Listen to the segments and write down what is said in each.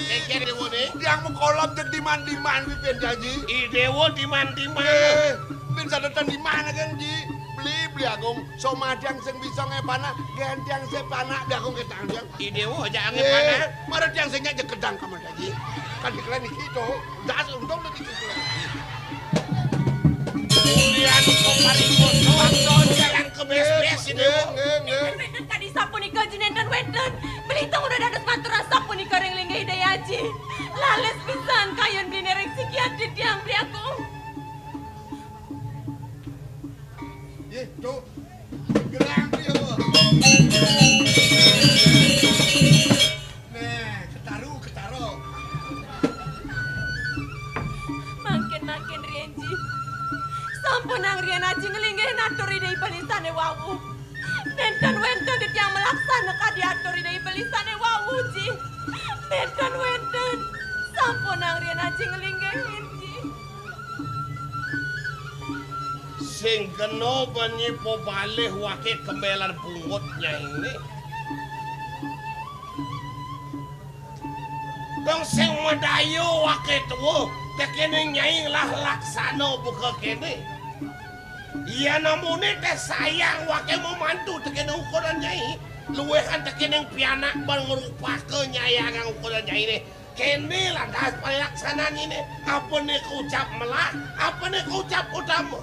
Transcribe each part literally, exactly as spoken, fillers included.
Éngkén Déwa né. Tiang makolop jeg diman-diman kuwi, Pin Jaji. I Déwa diman-diman. Eh, Pin sadetan diman kén, Ji? Beli, Beli Agung, somah tiang sing bisa ngépanak, gén tiang sing panak, Beli Agung ketang tiang. I Déwa aja angin Eh, panak. Mara tiang sing nyak jeg gedang kamu, Jaji. Kan dikelen iki to. Das untung to dikelen. Ulian kok parikoso, jalan kebes-bes ini. Nggih, nggih, nggih. Nénten wénten kadi sapunika, Ji, nénten wénten. Beli tong udah dados maturan sapunika ring linggih Ida Aji. Lalis pisan kayun beliné ring sikian titiang, Beli Agung. Nggih, Cuk. Gerang, Beli, ya. Nah, ketaru, ketara. Mangkin-mangkin riin, Ji. Sampunang riin Aji nglinggih natur Ida Ibelis sané wau. Nénten wénten titiang malaksana kadi atur Ida Ibelis sané wau, Ji. Nénten wénten. Sampunang riin Aji nglinggihin, Ji. Sing kena benyi pebalih waké kembelan pungut nyainé. Dong sing madaya waké tua, tekéné nyai lah laksana buka kéné. Yén amuné té sayang waké mamantu tekéné ukuran nyai, luwihan tekéné pianak ban ngrupaka nyai agang ukuran nyainé. Kéné lantas palaksanané, apané kaucap melah, apané kaucap utama.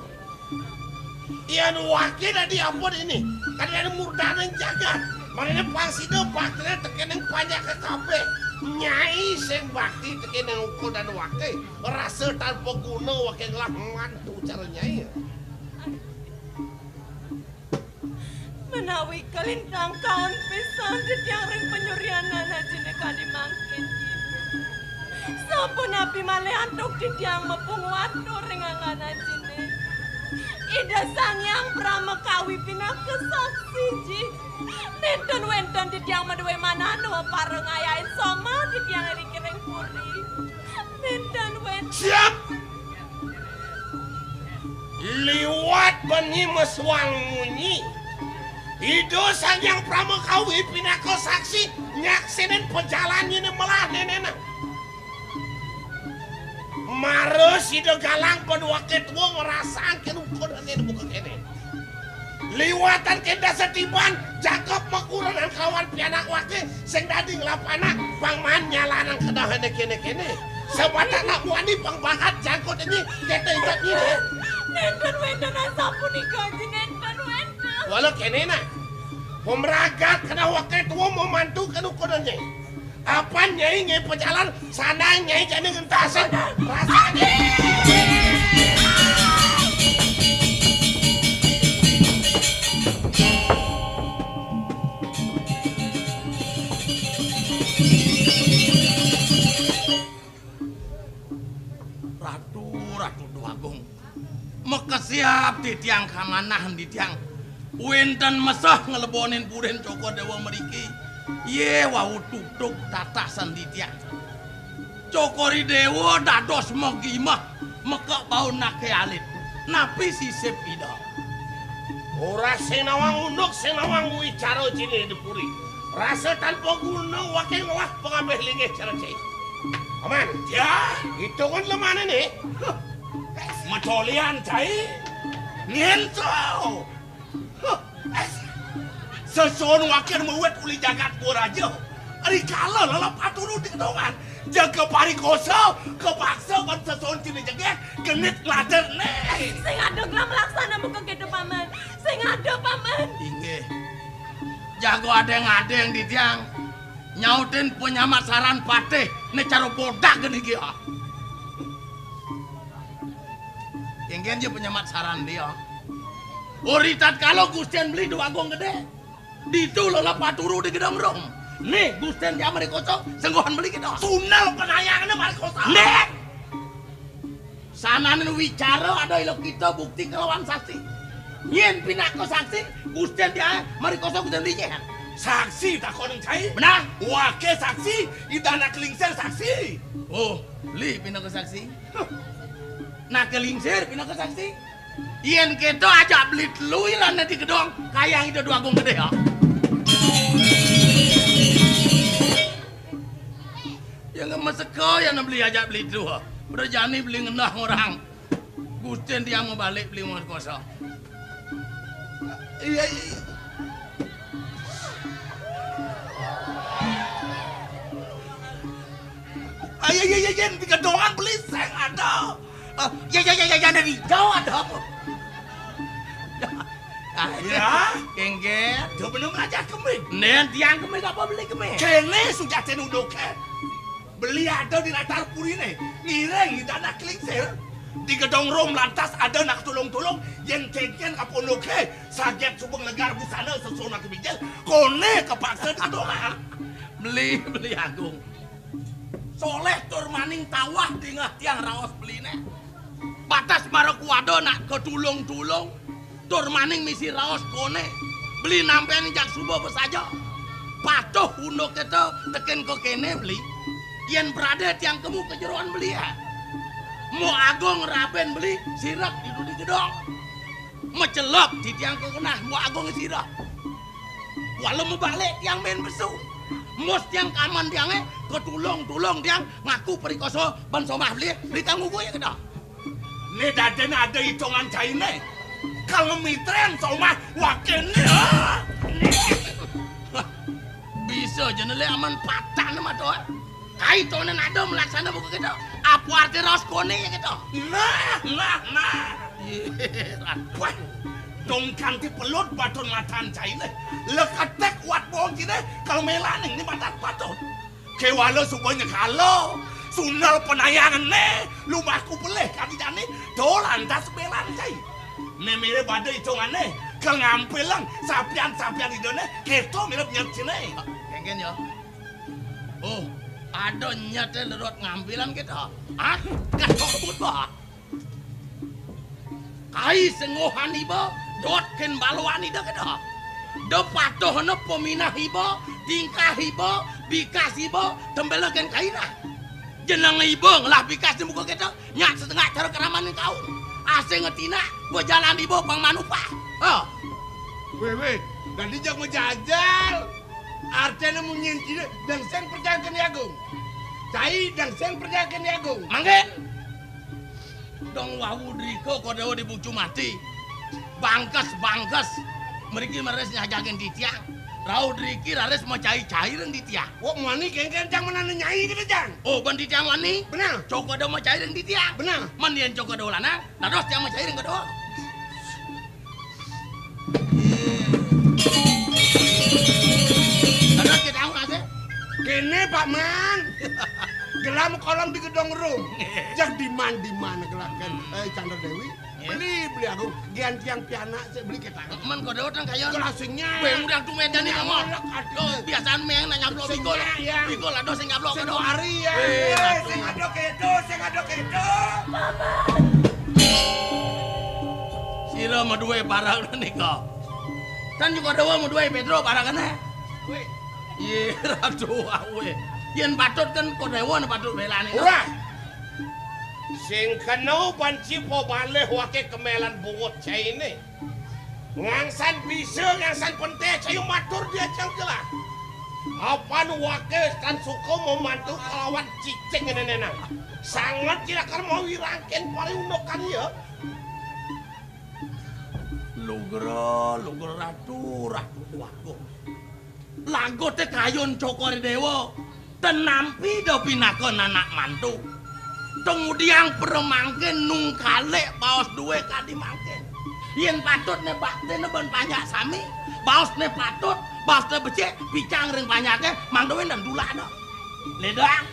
Yén waké dadi apa dini? Kan dadi murdané jagat. Marané pang sida baktiné tekéné panjaka kabéh. Nyai sing bakti tekéné ukuran waké, rasa tanpa guna waké ngelah mantu cara nyai. Menawi kalintang kaon pisan titiang ring panyurianan Ajiné kadi mangkin. Sapunapi malih antuk titiang mapungu atur ring anggan Ajiné. Ida Sang Hyang Pramakawi pinaka saksi, Ji. Nénten wénten titiang madué manah nuh pareng ayahin somah titiang iriki ring puri. Nénten wénten. Siap! Liwat bengi mesuang munyi. Ida Sang Hyang Pramakawi pinaka saksi nyaksinin pajalan nyainé melah nénénan. Mara sida galang ban waké tua ngrasakang kén ukuran nyainé buka kéné. Liwatan kén dasa tiban, jangkep makurenan kalawan pianak waké, sing dadi ngelah panak, pang maan nyalanang kedahané kéné-kéné. Sabatang nak muani pang bakat jangkut ini, kéto ibat nyainé. Nénten wénten asapunika, Ji, nénten wénten. Wala kéné, nak. Pamragat kedah waké tua mamantu kén ukuran nyai. Apan nyai ngiring pajalan, sandang nyai jani ngentasin rasané. Ratu, Ratu Déwa Agung. Makesiab titiang kamanah titiang. Wénten meseh nglebonin purin Cokor Déwa mriki. Yé wau tutug tatasan titiang. Cokor I Déwa dados magimah, mekak baun naké alit. Napi sisip Ida? Ora sing nawang unduk, sing nawang wicara jine di puri. Rasa tanpa guna waké ngelah pangambih linggih cara cai. Paman. Ya, itungan lemane né. Huh. Macolian cai. Ngento. Huh. Sesuun waké mawit uli jagat Kuraja. Rikala lelep aturu di kedongan. Jaga parikosa, kapaksa ban sesuun cine jegeh, genit lader né. Sing ada gelah malaksana muka kéto, Paman. Sing ada, Paman. Inggih. Jago adeng-adeng di tiang. Nyautin penyamat saran patih, né cara bodak geni iki, ah. Kéngkén ja penyamat saran dia. Uri tatkala Gustian beli Déwa Agung Gedé. Ditu lelep aturu di gedong rum. Né, Gustian dia mari kocok, senggohan beli kita. Sunel penayangnya mari kocok. Né. Sananing wicara ada ila kita bukti kelawan saksi. Yén pinaka saksi, Gustian dia mari kosong Gustian dinyéhan. Saksi takonin cai? Benah. Waké saksi, Ida Anak Lingsir saksi. Oh, li pinaka saksi. Huh. Nak Lingsir pinaka saksi. Yén kéto ajak beli telu ilane di gedong, kayang Ida Déwa Agung Gedé, ya. Yang meseka ya beli ajak beli tu. Udah jani beli ngenah orang. Gustin dia mau balik beli mau kosong. Iya, iya. Ayo, iya, iya, iya, tiga doang beli seng ada. Ah, ya, ya, ya, ya, ya, dari jauh ada. Ah, ya, kengket. Dia belum aja kemik. Nen tiang kemik apa beli kemik? Kene sudah tenuduk, eh. Beli ada di latar purine. Ngiring di tanah kelingsir. Di gedong rum lantas ada nak tulung-tulung. Yen kengken kapondoke. Saget subeng legar busana sesona kebijil. Kone kepaksa di gedong. Beli, beli agung. Soleh tur maning tawah dingeh tiang raos beline. Batas mara kuwada nak katulung-tulung, tur maning misi raos kone. Beli nampen jak suba besaja. Patuh unduk kita teken ke kene beli. Yen berade tiang kemu kejeroan beli ya. Mu agung raben beli sirap di dudi gedong. Mecelok di tiang ke kenah mu agung sirap. Walau mebalik tiang main besu. Mus tiang kaman tiange ketulung-tulung tiang ngaku perikosa ban somah beli, beli tanggung gue ya kena. Ne daden ada hitungan caine. Kalau mitren somah wakene. Bisa jenele aman patah ne mato. Kai tonen ada melaksana buku kita. Apa arti raos kone ya kita? Nah, nah, nah. Wah, dong kanti pelut baton matan caine. Leketek wat bong cine kalau melaning ni matan baton. Kewala suba nyekala, sundal penayangan ne, lumahku pelih kadi jani, do lantas belan cai. Ne mire bada hitungane, ke ngampilang sapian-sapian idone, keto mirip nyet cine. Kengken ya. Oh, ada nyete lerot ngampilan kita. Ah, kasok pun bah. Kai sengohan iba, dot ken baloan ida keda. Da patuhna peminah iba, tingkah iba, bikas iba, tembela ken kaina. Jeneng iba ngelah bikas di muka kita, nyak setengah cara keraman kaum. Asing ngetinak, bejalan iba pang manupah. Ha. Weh, weh, dadi jak ngejajal. Artene munyin cine, dang sing percaya ken Agung. Cai, dang sing percaya ken Agung. Mangkin. Dong wau drika kodewa di bucu mati. Bangkes-bangkes. Mriki meres nyajagin titiang. Rauh driki raris macai-cai ring titiang. Wok muani kengken cang menane nyai kita cang. Oh, ban titiang wani? Benar. Cokoda macai ring titiang. Benar. Man yen cokoda lanang, dados tiang macai ring kodewa. Terus kita tahu nggak sih? Kene Pak Man. Gelam kolom di gedong rum. Jak di man di mana gelakan. Eh Chandra Dewi. Beli beli aku. Gian tiang pianak sih beli kita. Man kodewa tang kaya. Gelasingnya. Weh, udah tuh medan nih kamu. Biasaan meng nanya blok bikol. Bikol ada sing nyablok kodewa. Hari ya. Sing ada kedo, sing ada kedo. Sira maduwe parang nika. Kan juga dewa maduwe Pedro parangane. Weh. Iya, ratu awe. Yen patut kan kodewa ne patut belane. Ora. Sing kena banci po baleh wake kemelan bungut caine. Ngangsan bisa, ngangsan pente, cayu matur dia cang jelas. Apan wake tan suka memantu kelawan cicing ngene nenang. Sangat cilakar mau wirangken paling undukan ya. Lugra, lugra ratu, ratu kuwagung. Lagu te kayun Cokor Dewa, tenampi da pinaka nanak mantu. Tengudiang peremangkin nung kalek baos duwe kadi mangkin. Yen patut ne bakti ne ben panjak sami, baos ne patut, baos ne becik, picang ring panjake, mangduwe dan dulakne. Ledang,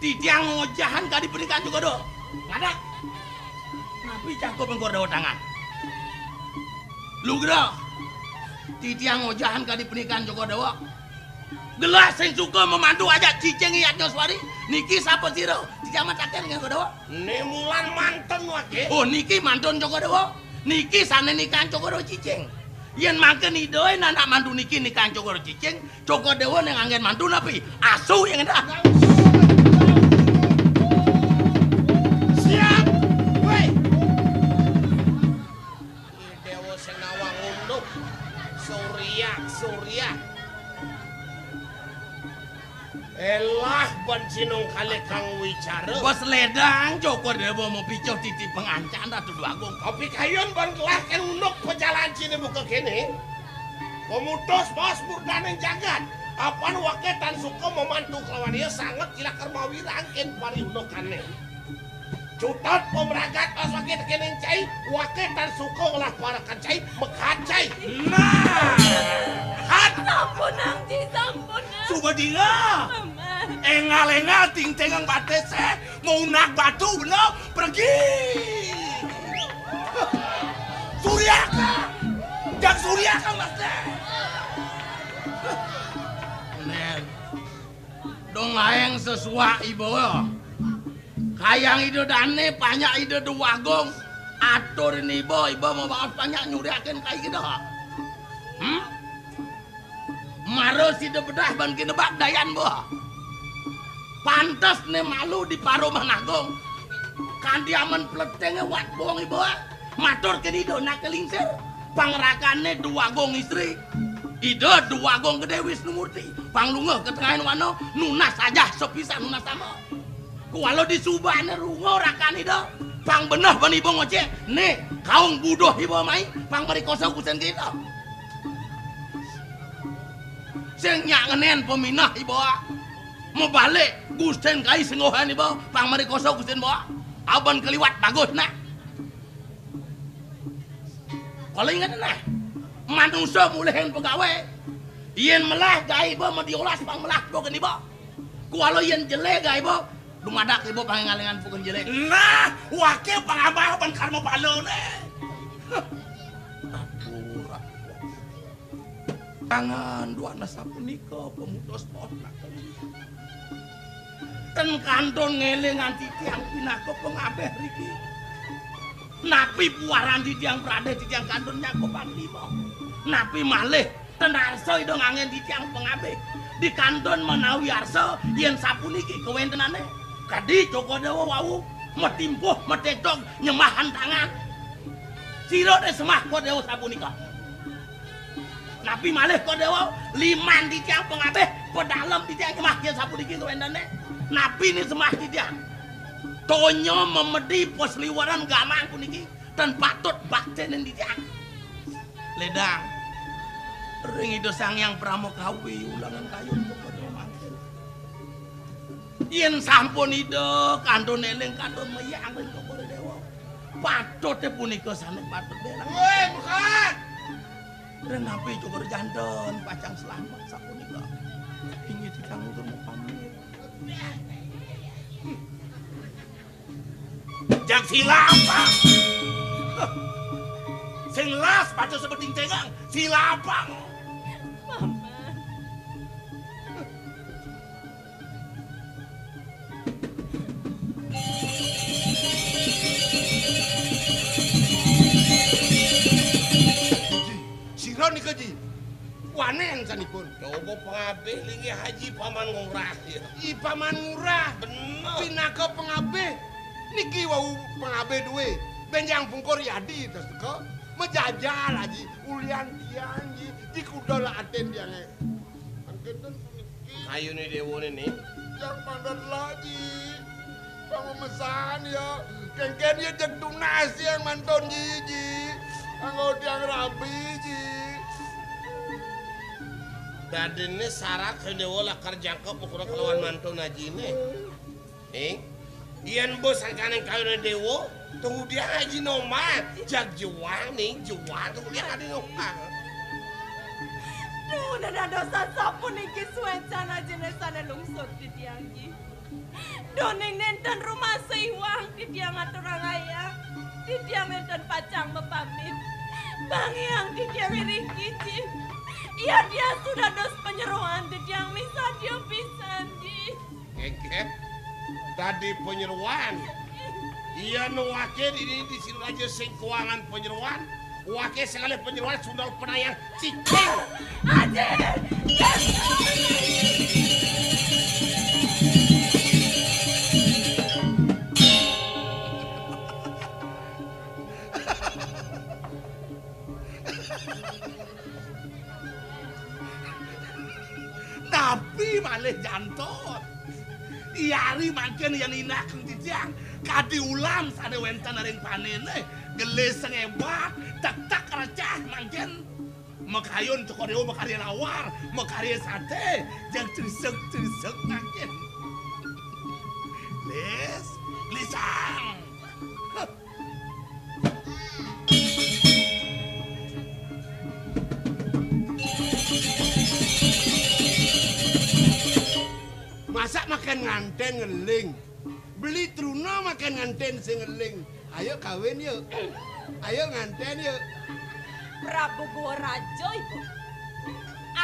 titiang ngojahan kadi pernikahan juga do. Ngadak. Napi cakep engko dewa tangan? Lugra, titiang ngojahan kadi pernikahan Joko Dewa. Gelah sing suka memandu ajak cicing iyat nyoswari. Niki sapa sira? Titiang mataken nggih Joko Dewa. Ne mulan mantun wake. Oh, niki mantun Joko Dewa. Niki sane nikahan Joko Dewa cicing. Yen mangken idae anak mantu niki nikahan Joko Dewa cicing, Joko Dewa ning anggen mantu napi? Asu yang endah. Siap. Woi. Dewa sing nawang unduk. Surya, Surya. Elah ben sinung Kalih kang wicara. Bos ledang, Cokor Dewa mapicuh titi pangancan Ratu Déwagung. Tapi kayun ban gelah kén unduk pajalan ciné buka kéné. Pemutus bos murdaning jagat. Apan waké tan suka mamantu kelawan ia sanget kilakar mawirang kén pariundukané. Cutet pamragat bos waké tekéning cai, waké tan suka ngelah parekan cai, mekat cai. Nah. Hat. Sampunang, Ji, sampunang. Suba dira. Paman. Énggal-énggal tingtingang batisé, mau unak batu bener, pergi. Suryaka. Jak Suryaka, Mas. Nén. Dong aéng sesuak iba. Kayang Ida Dané, panjak Ida Déwagung. Atur iba, iba mabaos panjak nyuriakin kai Ida. Hmm? Mara sida bedah ban kinebak dayan, Mbok. Pantes né malu di Parumah Agung. Kanti amen pletingé wat bong iba. Matur kén Ida nak lingsir. Pangrakané Déwagung Istri. Ida Déwagung Gedé Wisnu Murti. Panglungguh ka tengahing wana, nunas ajah sapisan nunas ama. Kuala disubané runga rakan Ida. Pang beneh ban iba ngocék. Né, kaung buduh iba mai, pang mrikosa Gustin kita. Sing nyak ngenén paminah iba. Mabalik Gustin kai sengguhan iba, pang mrikosa Gustin ba. Aban kaliwat bagus nah. Kala inget nah. Manusa mulihin pegawé. Yén melah gaé iba madiolas pang melah pukén iba. Kuala yén jelé gaé iba, dumadak iba pang énggal-énggal pukén jelé. Nah, waké pang abah ban karma pala né. Aduh, Tangan duana sapunika pemutus pohon. Ten kantun ngélingang titiang pinaka pangabih riki. Napi puaran titiang pradé titiang kantun nyakupan lima. Napi malih ten arsa Ida nganggén titiang pangabih. Di kantun menawi arsa yén sapuniki kawéntenané. Kadi Cokor Déwa wau matimpuh matétog nyembahan tangan. Sira dé sembah Cokor Déwa sapunika. Napi malih Cokor Déwa, liman titiang pangabih, pedalem titiang nyemah yén sapuniki kawéntenané. Napi né sembah titiang? Tonya memedi pasliweran gamang puniki, tan patut baktinin titiang. Ledang, ring Ida Sang Hyang Parama Kawi, ulangan kayun kepada mangkin. Yén sampun Ida kantun éling, kantun mayang ring Cokor Déwa, patuté punika sané patut déleng. Woi, bukan. Ring napi Cokor janten pacang slamet sapunika. Inggih titiang nutur pamit. Jak silapang. Sing las pacang sebet tingtengang, silapang. Paman. Sira nika, Ji. Wanén sanipun. Coba pangabih linggih Haji Paman Ngurah, ya. I Paman Ngurah. Bener. Pinaka pangabih. Niki wau pangabih duwé. Bénjang pungkur yadi teka. Majajal, Haji. Ulian tiang, Ji. Ji kuda la atin tiangé. Mangkéten puniki. Kayuné déwané né. Yang pandan lagi. Pangumesan ya. Kéngkén ya jeg tunas yang mantun Ji, Ji. Anggo tiang rabi, Ji. Dadiné sarat Kayuné déwa lakar jangkep ukuran kelawan mantun Hajiné. Ning, yén bos sangkaning Kayuné déwa, tunggu dia Haji Noman. Jag juang, Ning, juang, tunggu dia Haji Noman. Duh, dadosan sapuniki suécan Hajiné sané lungsur titiang, Ji. Duh, Ning nénten rumasa iwang titiang aturang ayah. Titiang nénten pacang mapamit. Bang Hyang titiang ring kicin. Ia dia sudah dos panyeroan titiang misadia pisan, Ji. Ngegep. Dadi panyeroan. Iya nu waké dini di Siraja sing kuangan panyeroan. Waké sekali panyeroan sundal penayang cicing. Aji! Napi malih janton? Ari mangkin yén indakang titiang, kadi ulam sané wénten ring panéné, gelis sing hébat, tektek recah mangkin. Makayun teka déwa makarya lawar, makarya saté, jeg criseg-criseg mangkin. Lis, lisang. Masa makan ngantén ngeling? Beli truna makan ngantén sing ngeling. Ayo kawin yuk. Ayo ngantén yuk. Prabu Guwa Raja, Ibu.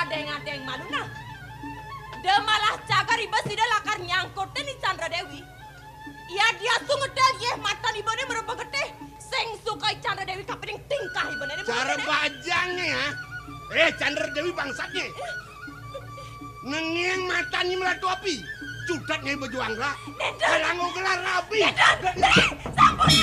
Adéng-adéng malu nah. Da malah cagar iba sida lakar nyangkutin I Candra Déwi. Yadiastu ngedal yéh matan ibané mara getih, sing suka I Candra Déwi kapining tingkah ibané. Cara bajangnya ya. Eh, Candra Déwi bangsatnya. Nenging matanya melatu api. Cudatnya baju anggra. Kalango gelar rabi. Sampun.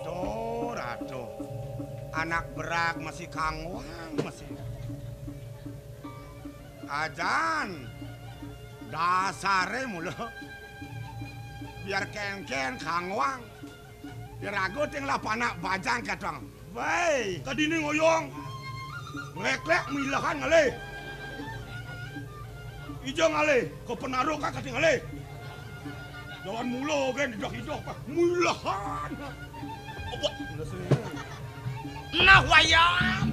Tuh, ratu. Anak berak masih kangwang, masih. Ajan. Dasare mula. Biar kénkén kangwang. Biar aku ting lah panak bajang katong. Baé. Kadiné ngoyong. Lék-lék milehan ngalih. Ija ngalih, ka penaro ka kati ngalih. Jalan mula gén idah-idah, Pak. Milehan. Apa? Nah, wayan.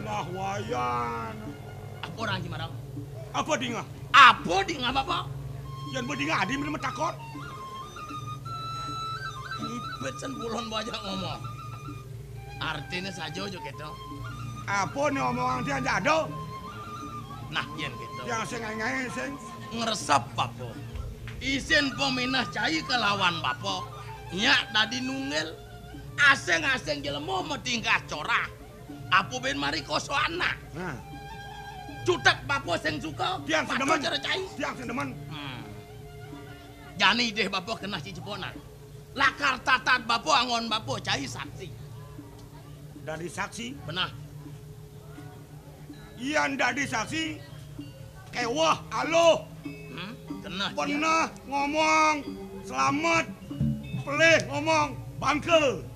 Nah, wayan. Apa orang Cimarang? Apa dingah? Apa dingah, Bapak? Yén badingah adi mrene matakon. Ibet sen bulon bajak ngomong. Artiné saja aja kéto. Apa né omongan tiang jado? Nah, yén kéto. Tiang sing ngaé-ngaé sing. Ngresep, Bapak. Isin peminah cai kelawan Bapak. Nyak dadi nunggil. Asing-asing jelema matingkah corah. Apa bén mari kosoan nah? Nah. Cutet Bapak sing suka. Tiang sing demen. Cara cai. Tiang sing demen. Hmm. Jani deh Bapak kenah ciceponan. Lakar tatat Bapak anggon Bapak cai saksi. Dadi saksi? Benah. Yén dadi saksi, kéweh, aluh. Hmm? Kenah. Penah ngomong, slamet, pelih ngomong, bangké.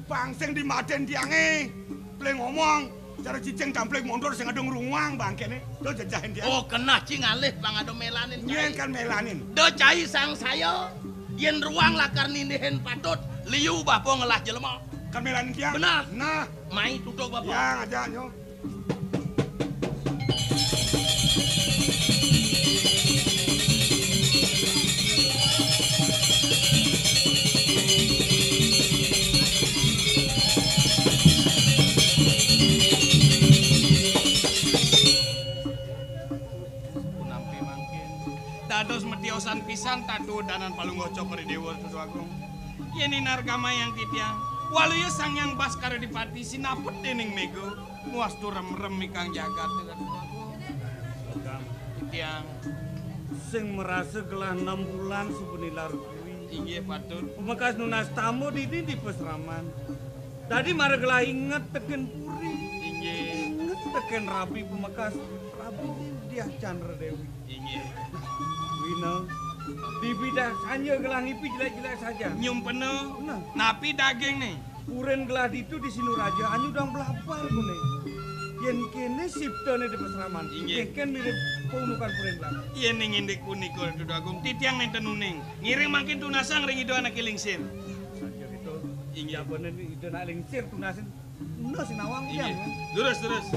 Pang sing dimaten tiangé, pelih ngomong, cara cicing tamplik montor sing ada ngrunguang bangkéné. Tuh jejahin tiang. Oh, kenah ci ngalih pang ada mélanin. Nyén cai. Kan mélanin. Da cai sang saya, yén ruang lakar nindihin patut, liu Bapak ngelah jelema. Kan mélanin tiang. Benah. Nah. Mai tutuk Bapak. Tiang aja nyo. Punampi mangkin. Dados metiosan pisan tatu danan Palungguh Cokor Déwa Ratu Agung. Yén inargamayang titiang, waluya Sang Hyang Baskara Dipati sinaput déning méga, muastu remrem ikang jagat Ratu Agung. Titiang sing marasa gelah enam bulan suba nilar kuwi. Inggih patut. Pamekas nunas tamu dini di pasraman. Dadi mara gelah inget tekén puri. Inggih. Inget tekén rabi pamekas. Rabi Diah Candra Déwi. Inggih. Wina, dibidah sanja gelah ngipi jelék-jelék saja. Nyumpena. Nah. Napi dagingné? Purin gelah ditu di Sinuraja, anyudang blabar kuné. Yén kéné siptané di pasraman, inggih. Kénkén mirib paunukan purin blabar. Yén ning indik punika, Ratu Agung, titiang nénten uning. Ngiring mangkin tunasang ring Ida Anaké Lingsir. Saja gitu. Inggih. Jabané Ida Anak Lingsir tunasin. Enda sinawang. Inggih. Tiang. Durus, durus.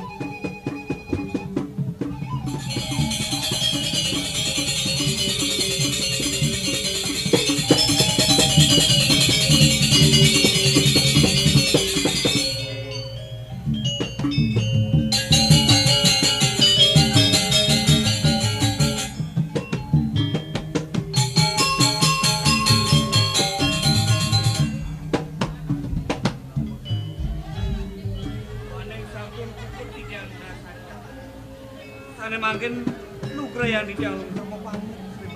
Sané mangkin nugrayang titiang lungsur mapamit, Sri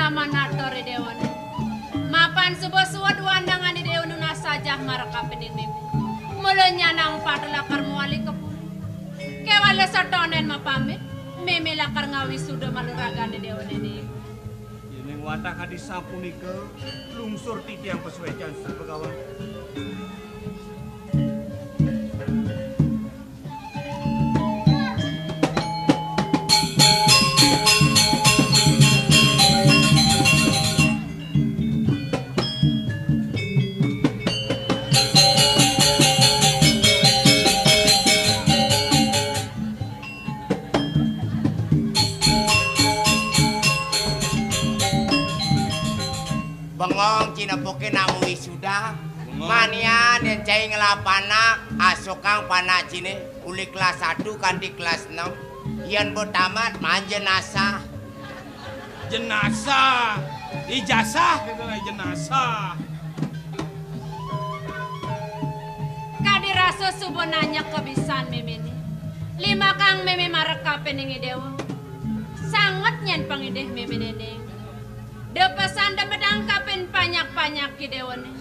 Manatur i déwané. Mapan suba suud wandangan i déwa nunas sajah marekapining mémé. Mula nyandang patut lakar mawali ka puri. Kéwala satondén mapamit, mémé lakar ngawisuda malu ragan i déwané. Yéning wantah kadi sapunika, lungsur titiang pasuécan Sri Begawan. Bengong, cinepuké nak mawisuda. Bengong. Manian yén cai ngelah panak, asukang panak ciné uli kelas satu kanti kelas enam. Yén ba tamat, maan jenasah. Jenasah. Ijasah, kéto jenasah. Kadi rasa suba nanya kabisan méméné. Limakang mémé marekapining i déwa. Sanget nyén pangidih méméné. Da pesan da medangkapin panyak-panyak i déwané.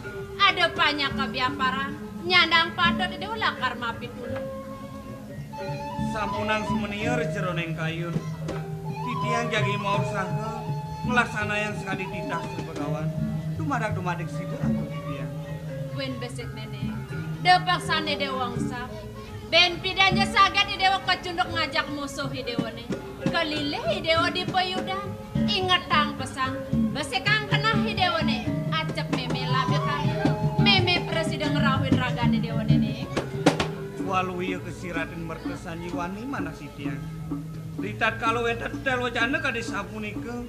Ada panyak kabiaparan, nyandang patut i déwa lakar mapitulung. Sampunang sumeniur jeroning kayun. Titiang jagi mausaha nglaksanayang sakadi titah Sri Begawan. Dumadak-dumadik sida antuk titiang. Buin besik Néné. Da pesan i déwa engsap. Bén pidan ja saget i déwa kacunduk ngajak musuh i déwané. Kalilih i déwa di payudan. Ingetang pesan, besikang keneh i déwané. Acep mémé labi kali. Mémé prasida ngrauhin ragan i déwané né. Waluya kasiratin merta sanjiwani manah titiang. Ritatkala wénten tél wacana kadi sapunika,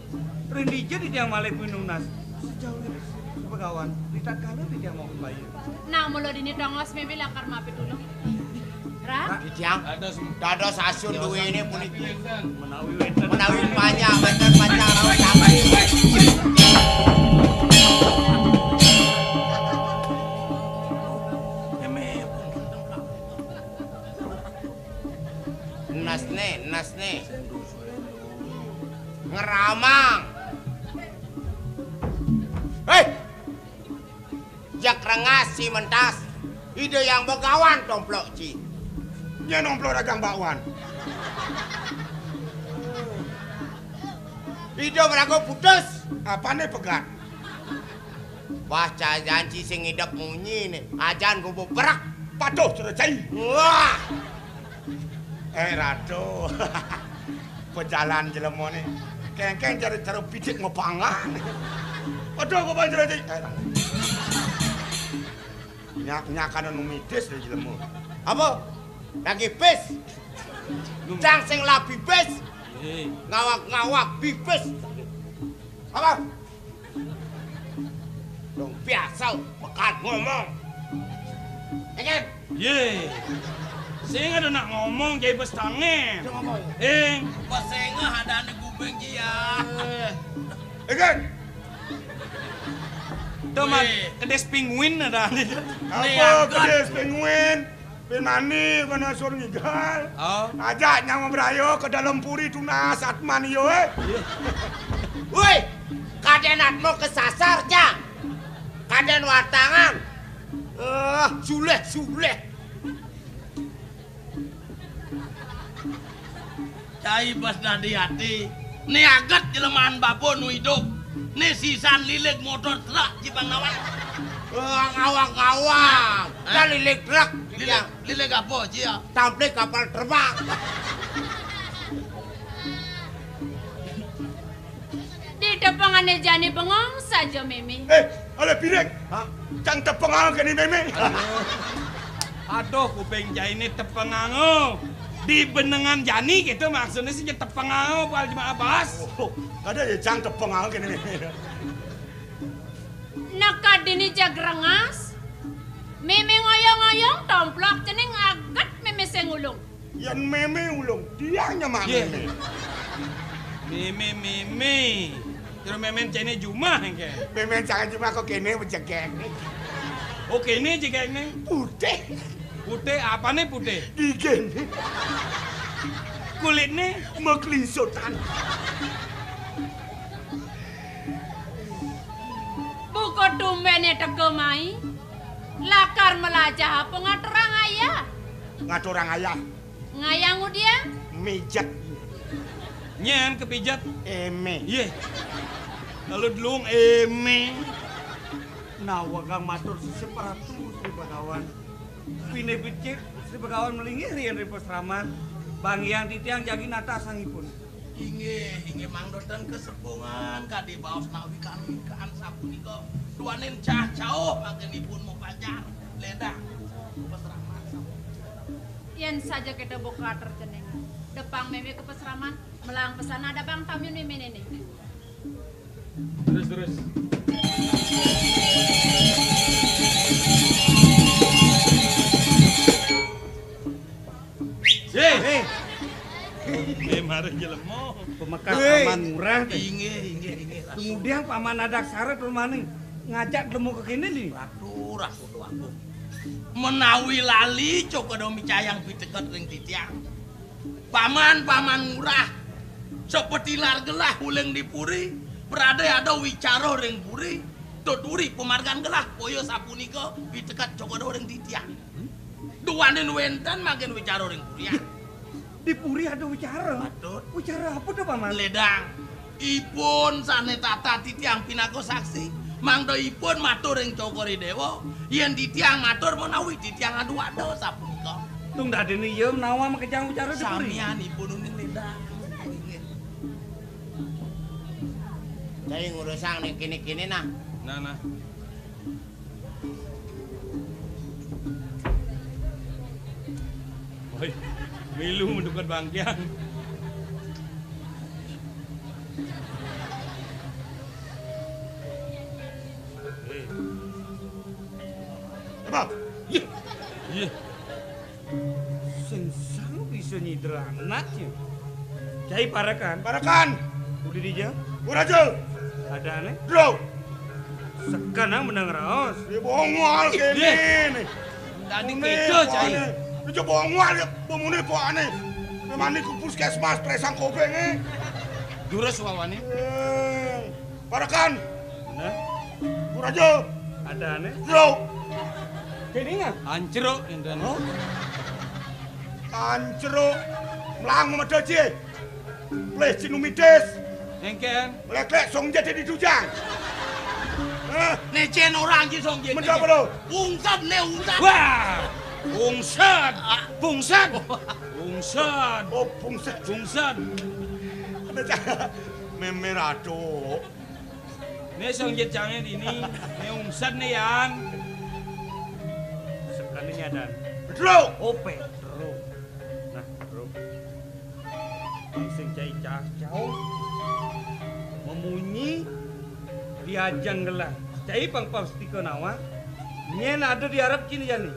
ring dija titiang malih pinunas. Sajauh Sri Begawan, ritatkala titiang mau kembali. Nah, mula dini tongos mémé lakar mapitulung. Ra? Titiang dados asun duwéné puniki. Menawi wénten. Menawi panjang, wénten panjang rawat sami. Nasné, nasné. Ngramang. Héi! Jak rengas ci mentas. Ida Hyang Begawan tomplok ci. Nyén nomplok ragang bakwan. Ida maraga putus. Apané pegat? Wah, cai janci sing ngidep munyi né. Ajan gubuk berak. Patuh cara cai. Wah. Eh, Ratu. Pejalan jelemané. Kéngkén cara, cara pitik ngepanggang. Aduh, gua banjir aja. Eh, Ratu. Nyak, nyak ana nu mitis deh jelema. Apa? Lagi pis. Cang sing labi pis. Ngawak-ngawak pipis. Apa? Dong biasa, pekat ngomong. Enggén. Yé. Sing ada nak ngomong, jadi pestangé. Ing. Pesengah ada di kuping dia. Enggén. Tuh, Mat, kedis penguin ada. Apa kedis penguin? Pin mani kana sur ngigal. Oh. Ajak nyang mabraya ka dalem puri tunas Atman iya, eh. Woi, kadén Atma kesasar, Cang. Kadén watangan. Eh, sulih-sulih. Cai pas dadi ati, né aget jelemaan bapa nu idup, né sisan lilig motor truk ci pang nawang. Wah, ngawang-ngawang. Hah? Kan lilig truk. Lilig, lilig apa, Ci, ya? Tamplik kapal terbang. Di tepengané jani bengong saja mémé. Eh, ale piring. Hah? Cang tepenganga kéné mémé. Aduh. Aduh, kuping jainé tepenganga. Di benengan jani gitu maksudnya sih tepenganga, Pak Jemaah Bas. Oh, kada ya cang tepenganga kéné mémé. Nekad dini jag rengas. Mémé ngoyong-ngoyong tomplok cening aget mémé sing ulung. Yén mémé ulung, tiang nyemak mémé. Mémé, mémé. Terus mémé céné jumah engké. Mémé cang jumah kok kéné bejegek. Oh, kéné jegekné. Putih. Putih, apané putih? Giginé. Kulitné? Meklinsutan. Tumbéné teka mai. Lakar melajah apa ngaturang ayah? Ngaturang ayah. Ngayah ngudiang? Mijet. Nyén kepijet? Émé. Yéh. Lalu dulung émé. Nawegang matur sisip Ratu Sri Bagawan. Pinih becik Sri Bagawan malinggih riin ring pasraman. Banggiang titiang jagi natah sangipun. Inggih, inggih mangda ten kasebungan kadi baos nawi-nawikan sapunika. Duaning cah-cauh mangkin ipun mapajar ledang pasraman sapunika. Yén saja kita buka terjening, depang mémé ka pasraman, melang pesan ada bang tamyun méméné. Terus, terus. Sih. Éh, mara jelema. Pamekas Héi. Paman Ngurah téh. Inggih, inggih, inggih. Kemudian Paman Adaksara tur maning ngajak demu kéné nih. Ratu, Ratu Déwa Agung. Menawi lali cokoda micayang piteket ring titiang. Paman, Paman Ngurah. Sapatilar gelah uling di puri. Pradé ada wicara ring puri. Tuturi pamargan gelah. Boya sapunika piteket cokoda ring titiang. Duaning wénten mangkin wicara ring puri. Di puri ada wicara. Patut. Wicara apa to, Paman? Ledang. Ipun sané tata titiang pinaka saksi. Mangda ipun matur ring Cokor I Déwa, yén titiang matur menawi titiang adu ada sapunika. Tung dadiné iya menawa makejang wicara di puri. Samian ipun uning ledang. Inggih. Cai ngurusang ning kéné-kéné nah. Nah, nah. Woi, milu mendukan bangkiang. Éh. Apa? Yé. Yé. Sing sang bisa nyidra anak ya. Cai parekan. Parekan. Udah dija. Uraja. Adané. Dro. Sekanang menang raos. Dia bongol kéné nih. Tadi kéto, Cai. Dia bongol ya, pemune kok ané. Memani ke puskesmas, presang kopengé. Durus wawané. Éh. Parekan. Nah. Uraja. Adané. Jero. Kéné nggak? Ancruk, énten. Hah? Ancruk. Mlang meda, Ci. Pleh cinumidis. Éngkén. Lék-lék song jati di dujang. Hah? Né cén orang ci song jati. Menapa lo? Ungsat né, ungsat. Wah. Ungsat. Ah. Bungsat. Bungsat. Oh, bungsat. Bungsat. Ada cah. Mémé Ratu. Né song jit cangé dini, né ungsat né yan. Sekané nyadan. Pétruk. Oh, Pétruk. Nah, Pétruk. Sing cai cacau. Memunyi di ajeng gelah. Cai pang pastika nawang. Nyén ada di arep ciné jani.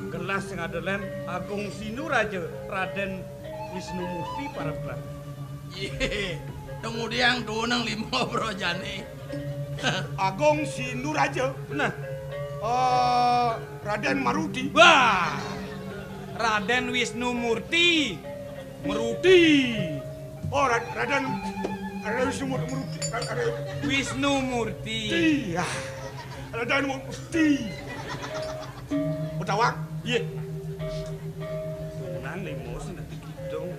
Gelah sing ada lén Agung Sinduraja Radén Wisnu Murti parab gelah. Yé, kemudian tunang lima bro jani. Agung Sinduraja. Nah. Eh, Radén Maruti. Wah. Radén Wisnu Murti. Meruti. Oh, Ra-, Radén, Radén Wisnu Mur-, Meruti. Ra-, Radén Wisnu Murti. Iya. Radén Murti. Betawang. Iya. Tunang lima sing dadi kidung.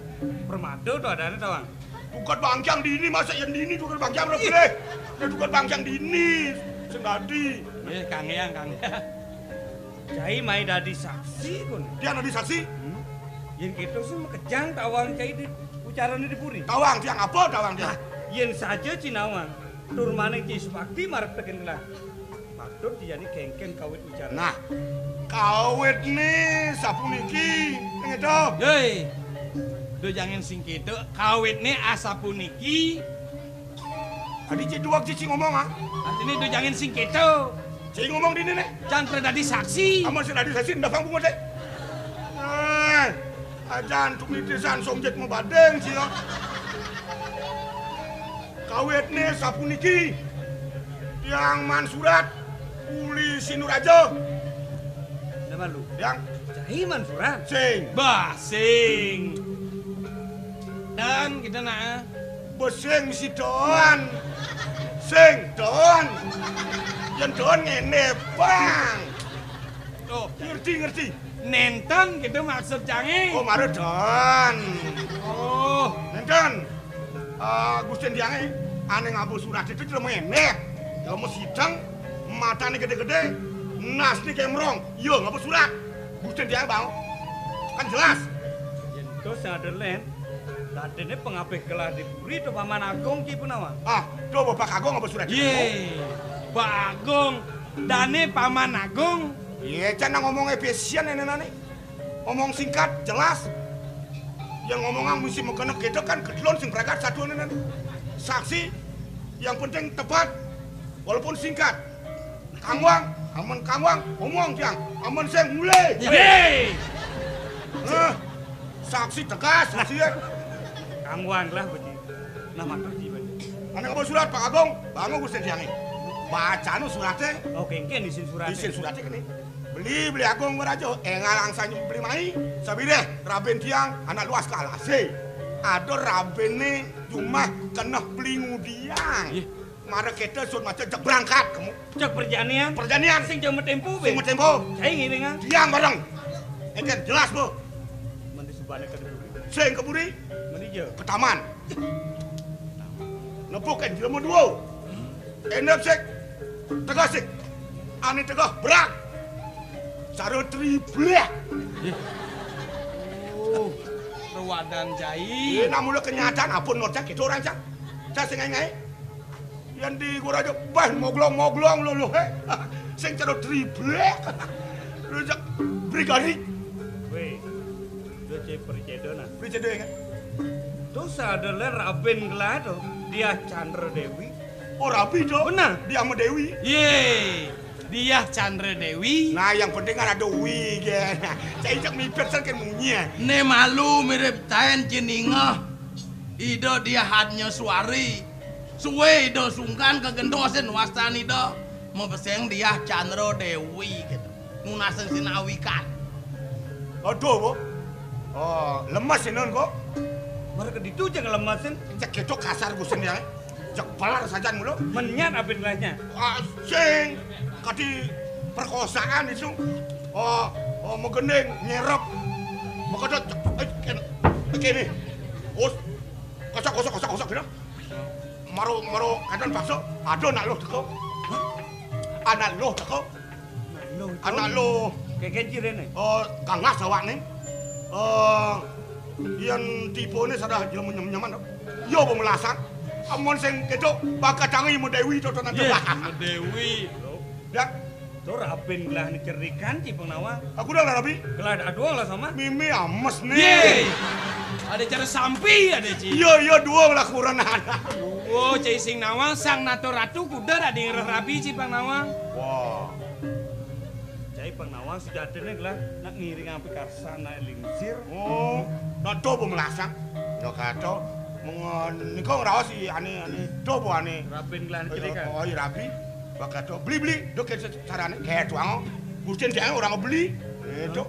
Permada to adané, Tawang. Tukad bangkiang dini, masa yén dini tukad bangkiang ora boleh. Nek tukad bangkiang dini sing dadi. Nggih, Kang Hyang, Kang Hyang. Cai mai dadi saksi, pun. Tiang dadi saksi? Hmm. Yén kéto sing makejang tawang cai di ucarané di puri. Tawang tiang apa tawang tiang? Nah, yén saja cinawang tur maning cai subakti marep tekén gelah. Patut diyani kéngkén kawit wicara. Nah, kawitné sapuniki, ngéto. Yoi. Duh jangin sing kéto, kawitné asapuniki. Adi cék duwag cék ngomong, ah. Artiné duh jangin sing kéto. Cék ngomong dini né. Can pradadi saksi. Amun sing dadi saksi, ndapang bungut, eh. Eh, ajan tumitisan songjit mabading, sia. Kawitné sapuniki, tiang mansurat uli Sinuraja. Nama lu? Tiang. Cai mansurat? Sing. Bah, sing. Dan kita nak. Besing sidoan. Sing, Don. Yén Don ngéné, Bang. Oh, ngerti, ngerti. Nénten gitu maksud cangé. Oh, mara Don. Oh, nénten. Eh, Gusti Tiangé ané ngaba surat itu jelema éndék. Jelema sideng, matané gedé-gedé, nasné gembrong. Iya, ngaba surat. Gusti Tiangé, Bang. Kan jelas. Yén to sing ada lén, dadiné pangabih gelah di puri to Paman Agung Ki Punawan. Ah, to Bapak Agung ngaba surat itu? Yé, Pak Agung, dané Paman Agung. Iya, can ngomongé besian énénané. Ngomong singkat, jelas. Yang ngomongan mesti magenep gitu kan, gedlon sing berangkat satu nénénané. Saksi, yang penting tepat, walaupun singkat. Kang Wang, amen Kang Wang, ngomong tiang, amen sing mulai. Yé. Eh, saksi tegas, saksi ya. Kang Wang lah, Budi. Nah, matur di, Budi. Ané ngaba surat, Pak Agung, Pak Agung Gusti Tiangé. Bacana suraté. Oh, kéngkén isin suraté. Isin suraté kéné. Beli, beli Agung meraja, énggal angsanya beli mai, sabiréh, rabin tiang, anak luas kalasé. Ada rabiné jumah keneh beli ngudiang. Ih. Mara kéto sut maca jeg berangkat kamu. Jeg perjanian. Perjanian. Sing jam tempo, sing bé. Tempo. Cai ngiringan. Tiang bareng. Éngkén jelas, Bu. Mandi subane ke dulu. Sing ke buri. Mandi je. Ke taman. Nepuk kan jelema dua. Endep sik. Tegah sik. Ané tegah berak. Cara triplek. Oh, rewadan jai. Ini mula kenyataan apa nota kita orang cak. Cak sing ngai-ngai. Yang di gua aja bah moglong-moglong lho lho, hé. Sing cara triplek. Rujak brigadi. Wéh, do cai percaya nah. Percaya kan? Terus ada lé rabin gelah to, Diah Chandra Dewi. Oh, rabi to? Benar. Diah sama Dewi. Yé, Diah Chandra Dewi. Nah, yang penting kan ada wi kan. Saya injak mipet kan munyi ya. Né malu mirip taén jeningah. Ida Diah Hadnya Suari. Suwe Ida sungkan kegentosin wastan Ida. Mabeseng Diah Chandra Dewi gitu. Nunasin sinawikan. Aduh, Bu. Oh, lemes ini kok. Mara ke ditu cek lemesin. Cek gitu kasar gusin ya. Cek pelar sajan mulu. Menyat abin gelahnya. Ah, sing. Kati perkosaan itu. Oh, oh, megending, nyerep. Mekedot, eh, ken-, begini. Us, kosok, kosok, kosok, kosok, gitu. Maro, maro, kadang bakso, ada anak lo teko. Hah? Anak lo teko. Anak lo. Anak lo. Kayak kencir ini. Oh, gangas awak nih. Oh, yang tipe ini sudah jelema nyaman, nyaman, dong. Yo, pemelasan. Amun sing kedo, bakat tangi medewi, toto nanti. Yes, medewi. Ya. Tur abin gelah ni cerikan, Ci Pang Nawang. Aku dah lah, Rabi. Gelah ada doang lah sama. Mimi ames nih. Yé. Ada cara sampi, ada, Ci. Iya, iya, doang lah kurang ada. Oh, Ci Sing Nawang, sang nato ratu, kuda ada yang rabi, Ci Pang Nawang. Wah. Cai Pang Nawang sujatine gelah nak ngiring ampi karsa nak lingsir. Oh, nak do bu melasang. Nak kato mengon niko ngraos i ane, ane do bu ane. Rabin gelah ni cerikan. Oh, iya rabi. Bakato beli-beli do ke carane kayak tuang. Gusten dia orang beli. Itu.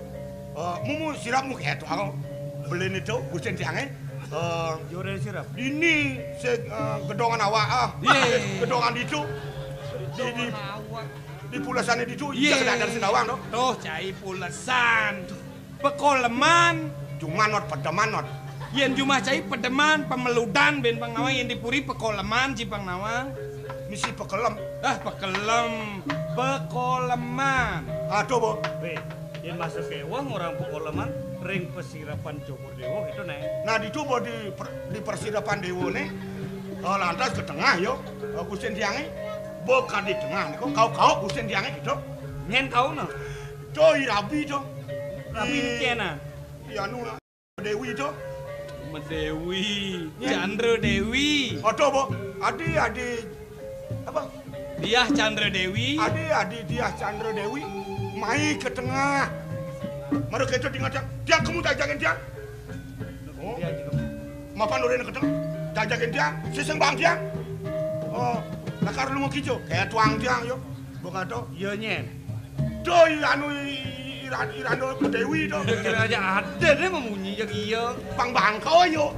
Eh, mumu sirap mu kayak tuang. Beli itu gusten dia eh. Eh, jore sirap. Dini se eh, gedongan awak ah. Iya. Gedongan itu. Di, di Di pulesane ditu, iya, kena dari Sindawang, toh. Toh, cai pulesan. Pekoleman. Jumah not, pedeman not. Yen jumah cai pedeman, pemeludan, ben Pang Nawang, yen di puri pekoleman, Ci Pang Nawang. Misi pekelem. Ah, pekelem. Pekoleman. Aduh, Bu. Weh, yen masuk ke wong orang pekoleman, ring pesirapan Joko Dewa, itu, Neng. Nah, ditu, Bu, di per-, di persirapan Dewa, nih. Oh, lantas ke tengah, yo. Oh, Gusten Tiange. Bukan di tengah niku, kau-kau Gusten Tiange gitu. Nyen kau no. Do i rabi do. Rabi kena. I anu Dewi do. Medewi, Chandra Dewi. Odo, Bu. Adi, adi. Apa? Diah Chandra Dewi. Adi, adi Diah Chandra Dewi. Mai ke tengah. Mara keto di ngadang. Dia kamu tak jagain dia. Oh. Mapan ora neketeng. Jajakin tiang, sising bang tiang. Oh, lakar lunga kijo, kayak tuang tiang yo. Mbok kato, iya nyen. Doi anu i-, i-, iran-, irando Dewi to. Kira aja ada deh memunyi yang iya. Pang bangko yo.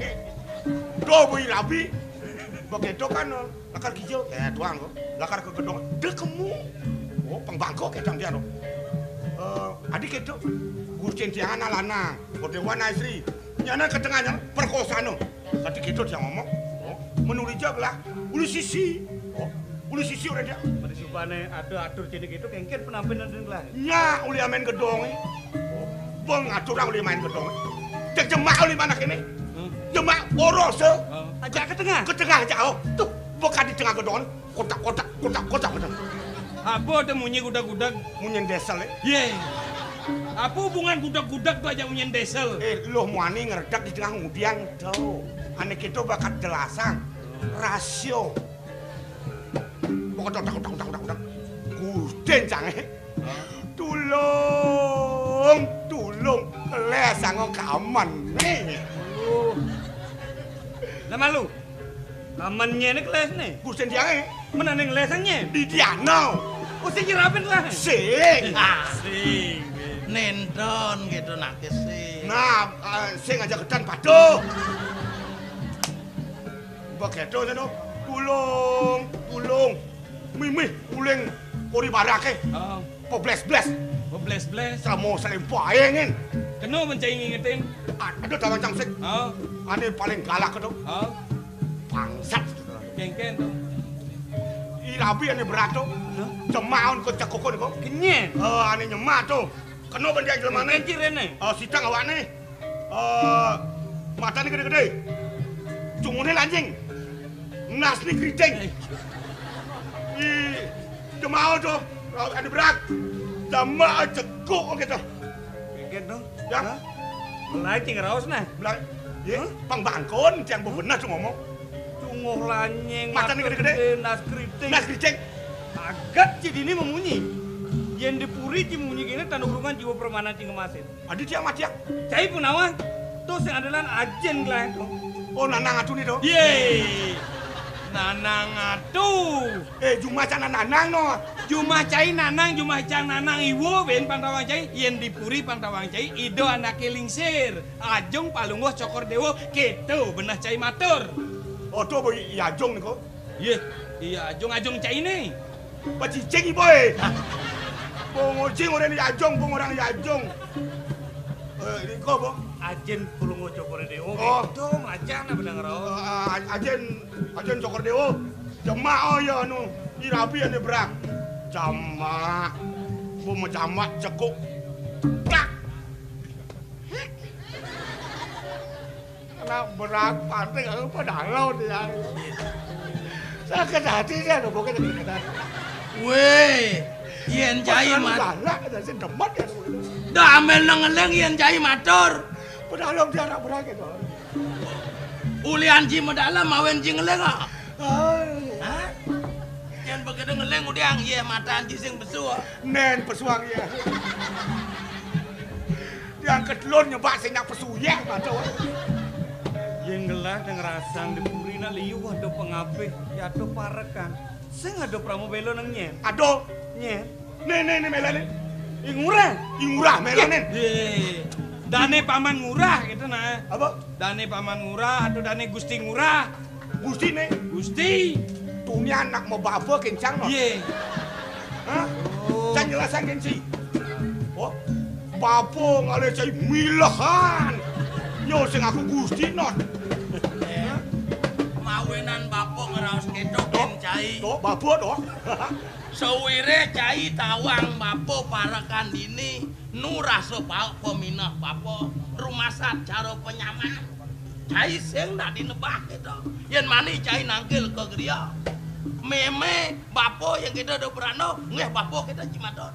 Do bui rabi. Begitu kan, lakar kija, eh, tuang kok. Lakar ke gedong, dekemu. Oh, pang bangko kedang dia, no. Eh, adi keto. Gusti tiang anak lanang, kodewan istri. Nyana ke tengahnya, perkosaan, no. Tadi keto dia ngomong. Oh, menurut aja lah. Ulu sisi. Oh, ulu sisi orang dia. Pada supane atur-atur jenis itu, kengken penampilan dan gelah. Nya, uli main gedong, eh. Oh, bang aturan uli main gedong, eh. Cek jemak uli mana kene? Hmm. Jemak boros, eh. Oh. Aja ke tengah. Ke tengah aja, oh. Tuh, bekat di tengah gedong. Kotak, kotak, kotak, kotak, kotak. Apa ada munyi gudag-gudag? Munyi desel, eh. Ye. Apa hubungan gudag-gudag tuh aja munyi desel? Eh, loh muani ngeredak di tengah ngudiang, tuh. Ane kita bakat jelasang. Rasio. Kotak, kotak, kotak, kotak, kotak, kotak. Guden cange. Tulung, tulung. Les anggo kamen. Nih. Nama lu? Kamennya ini keles nih. Gusten cange. Mana nih lesangnya? Di Diano. Oh, sing nyerapin lah. Sing. Ah, sing. Nendon gitu nangkis sing. Nah, eh, sing aja kedan patuh. Begitu, no. Tulung, tulung. Mimih, uling, kori barake. Oh. Pobles-bles. Pobles-bles. Selamo selimpo aengin. Keno mencai ngingetin. Aduh, dawan cangsik. Oh. Ane paling galak itu. Oh. Bangsat. Kengken tuh. Irabi ane berat tuh. Hah? Cemaun kok cekukun kok. Kenyen. Eh, ane nyemak tuh. Keno benda jelemane. Kengken cirene. Eh, sidang awakne. Eh, matane gede-gede. Cungune lanjing. Nasne kriting. Ih, cemao to. Ade berak. Jamak cekuk gitu. Geget dong. Ya. Hah? Mulai cing raos nah. Mulai. Ye, pang bangkon tiang bebenah tuh ngomong. Cunguh lanyeng, matane gede-gede. Nas kriting. Nas kriting. Agat ci dini memunyi. Yen di puri ci munyi kene tan urungan jiwa permana ci ngemasin. Adi tiang matiang. Cai Punawan. Tuh sing andalan ajen gelah to. Oh, Nanang Atu ni to. Ye. Nanang Atu. Eh, jumah cana Nanang no. Jumah cai Nanang, jumah cang Nanang iwo ben pantawang cai. Yen di puri pantawang cai, ido anake lingsir. Ajung palungguh Cokor Dewa, keto benah cai matur. Oh, to bo i Ajung niko. Ye, iya Ajung, Ajung cai ni. Pacicing iboe. Bong ojing orang ni Ajung, bong orang ni Ajung. Eh, niko bo. Ajin pulungo Cokor Dewa. Oh. Keto macan apa dengar oh. Eh, ajen, ajen Cokor Dewa. Jamak oh ya anu, irabi ane berak. Jamak. Bo majamak cekuk. Tak. Anak berat panting aku pedalon ya. Sakit hati dia no bukan sakit hati. Weh, yen cai mat. Galak ada sing demen ya. Dah amel nang ngeleng yen cai matur. Pedalon dia anak berat gitu. Ulian ji medalem mawen ji ngeleng ah. Hah? Yen begitu ngeleng udiang ye matan ji sing besu. Nen pesuang ya. Yang kedua nyebak sing nak pesu ya mata. Yen gelah nang rasang di puri na liu ada pengapih, ya ada parekan. Sing ada pramu belo nang nyen. Aduh. Nyen. Nih, nih, nih mela nih. I ngurah. I ngurah mela nih. Ye. Dane paman ngurah gitu nah. Apa? Dane paman ngurah atau dane Gusti ngurah. Gusti nih. Gusti. Tuni anak mau baba kencang no. Ye. Hah? Oh. Can jelasan kenci. Oh. Bapa ngale cai milehan. Yo sing aku Gusti no. Mawinan bapa ngeraos ketok cai. Tok bapa tok. Sawire cai tawang bapa parekan dini nu rasa paek peminah bapa rumasat cara penyaman. Cai sing dak dinebah kita. Yen mani cai nangkil ke geria. Meme bapa yang kita do berano, nggih bapa kita cimaton.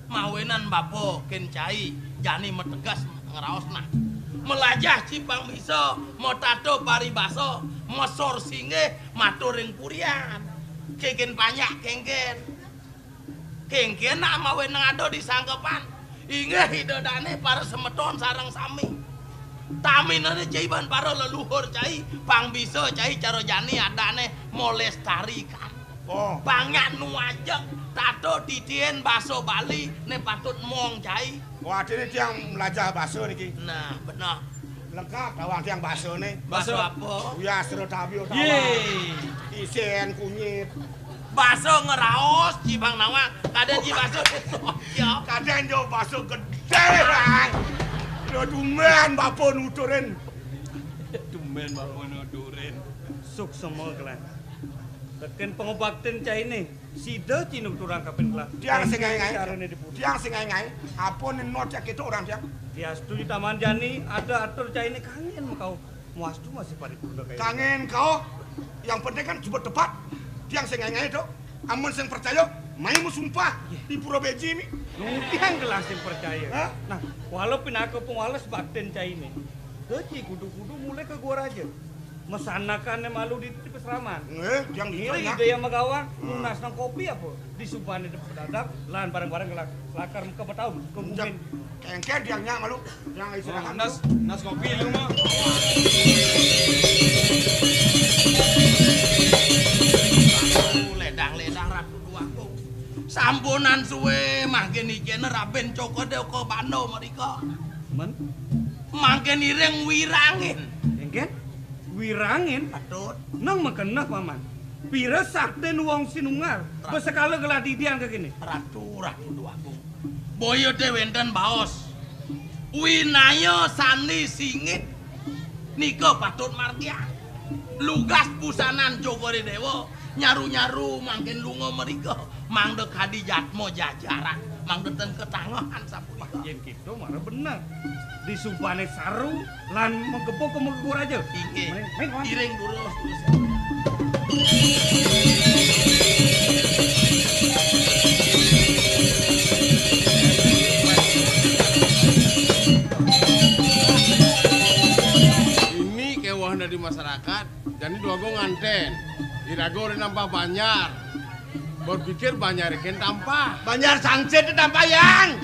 Mawinan bapa ken cai jani mategas ngeraos nah. Melajah cipang bisa, matato paribasa, mesor singgih, matur ring purian. Kengken panjak kengken. Kengken nak mawinan ada di sangkepan. Inggih ida dane para semeton sareng sami. Taminane cai ban para leluhur cai, pang bisa cai cara jani adane melestarikan. Oh. Banyak nu ajeg tato titien basa Bali ne patut mong cai. Wah, dene tiang melajah basa niki. Nah, bener. Lengkap tawang tiang basane. Baso apa? Uyah sira tabi tawang. Ye. Isin kunyit. Baso ngraos, Ci Bang Nawang. Kadén Ci baso. Ya. Kadén yo baso gedé, Bang. Yo tumben bapa nuturin. Tumben bapa nuturin. Suksma, Klan. Tekén pangubaktin cainé. Sida ci nuturang kaping kelah. Tiang sing ngaé-ngaé. Tiang sing ngaé-ngaé. Apa nenot ya kita orang tiang? Diastu di taman jani ada atur cainé kangin makau. Muastu masih paripurna kaya. Kangin kau. Yang penting kan coba tepat. Tiang sing ngaé-ngaé to. Amun sing percaya, mai mu sumpah di pura beji mi. Nung tiang gelah sing percaya. Hah? Nah, walau pinaka pengwales baktin cainé. Dadi kudu-kudu mulai ke gua raja. Masanakané malu di, di pasraman. Nggih, tiang ngiring Ida Hyang Magawang, hmm, nunas nang kopi apa? Disubané dep dadap, lan bareng-bareng kelak, lakar muka betaun, ke bumi. Kengken tiang nyak malu, tiang istirahat. Nas, nas kopi lu mah. Ledang-ledang Ratu Duagung. Sampunan suwe mangkin icéné Raden Cokor Dewa ka Banda mrika. Men? Mangkin iring wirangin. Engken? Wirangin? Patut. Nang makeneh, Paman. Pira saktin wong sinunggal. Ra- Besekala gelah didian ke kene. Ratu, Ratu Duagung. Boya te wenten baos. Winaya sandi singit nika patut margiang. Lugas busanan Cokor Dewa, nyaru-nyaru mangkin lunga mrika, mangda kadi jatma jajaran, mangda ten ketangehan sapunika. Yén kéto mara bener. Disubané saru lan magepo ka Mega Raja. Inggih. Mrene, mrene, Wan. Iring durus, durus. Ini kewah dari masyarakat, jani Duagung nganten. Iraga ora nampah banjar. Berpikir banjar kén tampah. Banjar sangsit tampah, Yang.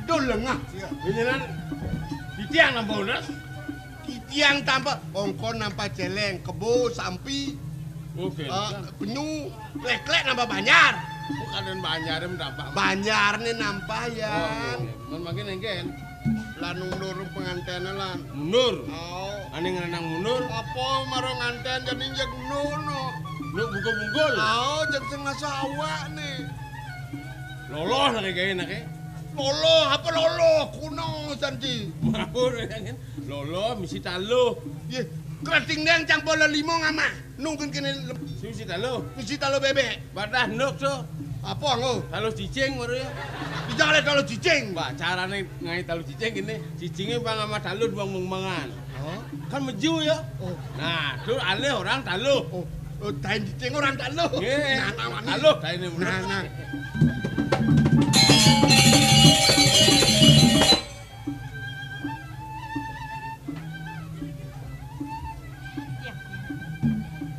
Dul lengah. Iya. Ini nan, titiang nampah unas. Titiang tampah, ongkon nampah céléng, kebo, sampi. Oké. Eh, penyu, klek-klek nampah banjar. Oh, kadén banjaré nampah. Banjarné nampah, Yang. Oh, iya, iya. Mun mangkin engken. Lan mundur penganténé lan. Mundur. Oh. Ané ngranang mundur. Apa mara ngantén jani jeg nono. Nuk buka bungkul. Oh, jeg sing ngasuh awak né. Loloh nak gaé nak. Loloh, apa loloh? Kuno santi. Mabur, kan? Loloh, misi taluh. Yé, kerating deng cang pola lima ngamah. Nungkin kene lem- Sing misi taluh. Misi taluh bebek. Badah nuk to. Apa nggo? Taluh cicing baru ya. Dijak le taluh cicing. Mbak, carane ngai taluh cicing gini, cicingnya bang sama taluh duang mengan. Oh. Kan meju ya. Oh. Nah, tu alih orang taluh. Oh, oh, tain cicing orang taluh. Nggih. Nah, nah, nah, taluh tain ini. Nah, nah. Ya.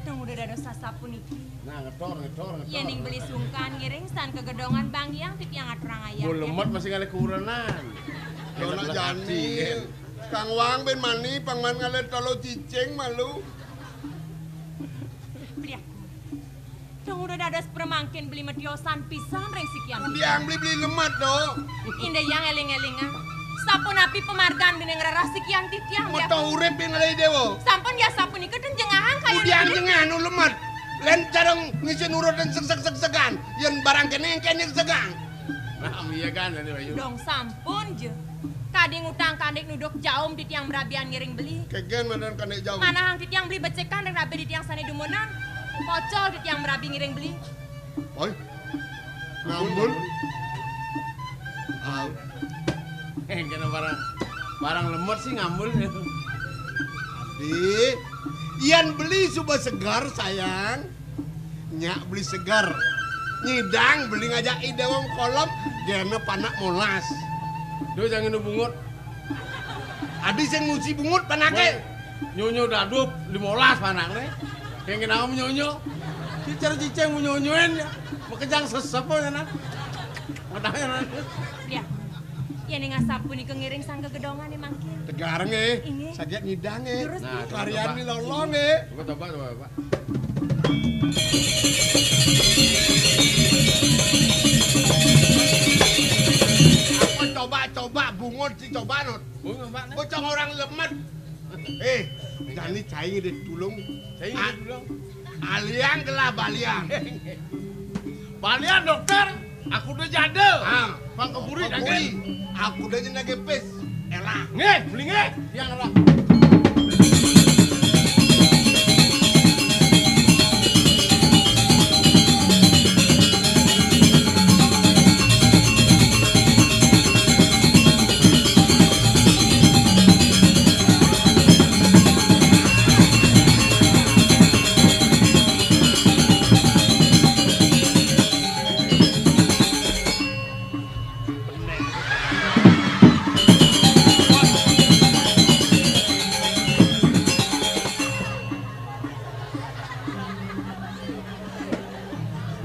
Dong udah dados sasapuniki. Nah, ngetor, ngetor, ngetor. Yén ning beli sungkan ngiring san kegedongan Bang Hyang titiang aturang ayah. Mun lemet masih ngalih kurenan. Dona enak jani. Hati, kan? Kang Wang ben mani pangman ngalih taluh cicing malu. Beli aku. Dong udah dados pramangkin beli metiosan pisan ring sikian. Udiang beli-beli lemet to. Indah yang eling-elingan. Sapunapi pamargan bini ngrerah sikian titiang ya. Meto urip ing ngalih dewa. Sampun ya sapunika ten jengahang kaya udiang jengah nu lemet. Len careng ngisi nurut dan segseg-segsegan. Yen barang kene engkene segang. Nah, iya kan, Dani Bayu. Dong sampun je. Kadi ngutang kandik nuduk jaum titiang merabian ngiring beli. Kegen madan kandik jaum. Manahang titiang beli becekan ring rabi titiang sane dumunan. Pocol titiang merabi ngiring beli. Oi. Ngambul. Ah. Eh, kena barang, barang lemot sih ngambul. Adi, yan beli suba segar, sayang. Nyak beli segar. Nyidang beli ngajak ide wong kolom, gene panak molas. Do jangan bungut. Adi sing ngusi bungut panake. Weh, nyonyo dadup lima belas panakne. Keng kenapa nyonyo? Cicer cicing nyonyoin ya. Makejang sesep ya, nah. Madahnya, nah. Ya. Ya ning asapunika ngiring sang gegedongan mangkin. Tegareng, eh. Inggih. Saget nyidang, eh. Terus, nah, nggih. Karyan coba. Milolong, eh. Coba, coba, coba, coba. Apa coba, coba bungut Dicoba, Not. Oh, nyoba, Nak. Bocah orang lemet. Eh, jani cai ngidih tulung. Cai ngidih tulung. Aliang gelah balian. Balian, dokter. Aku udah jada. Ah, Bang Keburi, Keburi. Aku udah jenenge pis. Elah. Nggih, beli nggih. Yang elah.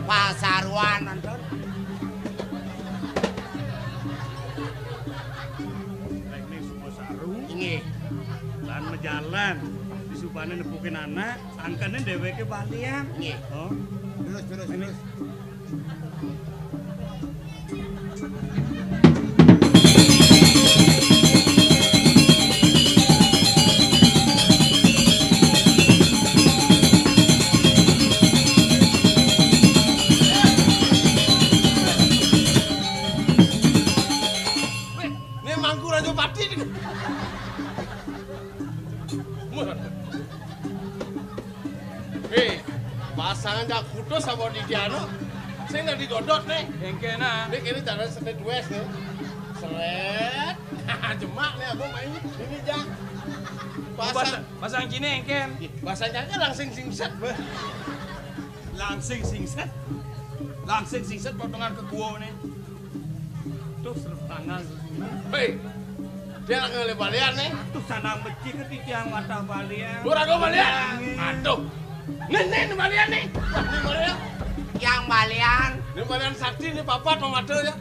Pasaruan, Anton. Nek ning Sukosaru. Inggih. Lan majalan. Disupane nepukin anak, sangkane dheweke balian. Inggih. Oh. Terus, terus, terus. Ini mangku Raja Pati. Hei, pasangan jak kutus sama Didiano. Sing nggak digodot nih. Engkena. Ini kini cara senet west nih. Seret. Jemak nih, abang main ini, Jak. Pasang. Pasang cine engken. Pasang cine langsing singset, beh. Langsing singset. Langsing singset potongan ke gua nih. Tuh, serep tangan. Hei, dia lagi ngalih balian nih. Tuh, sana meci ke titiang watah balian. Lu ragu balian? Aduh. Nih, nih, nih balian nih. Wah, nih balian. Yang balian. Ini balian sakti nih, papat mau mata ya.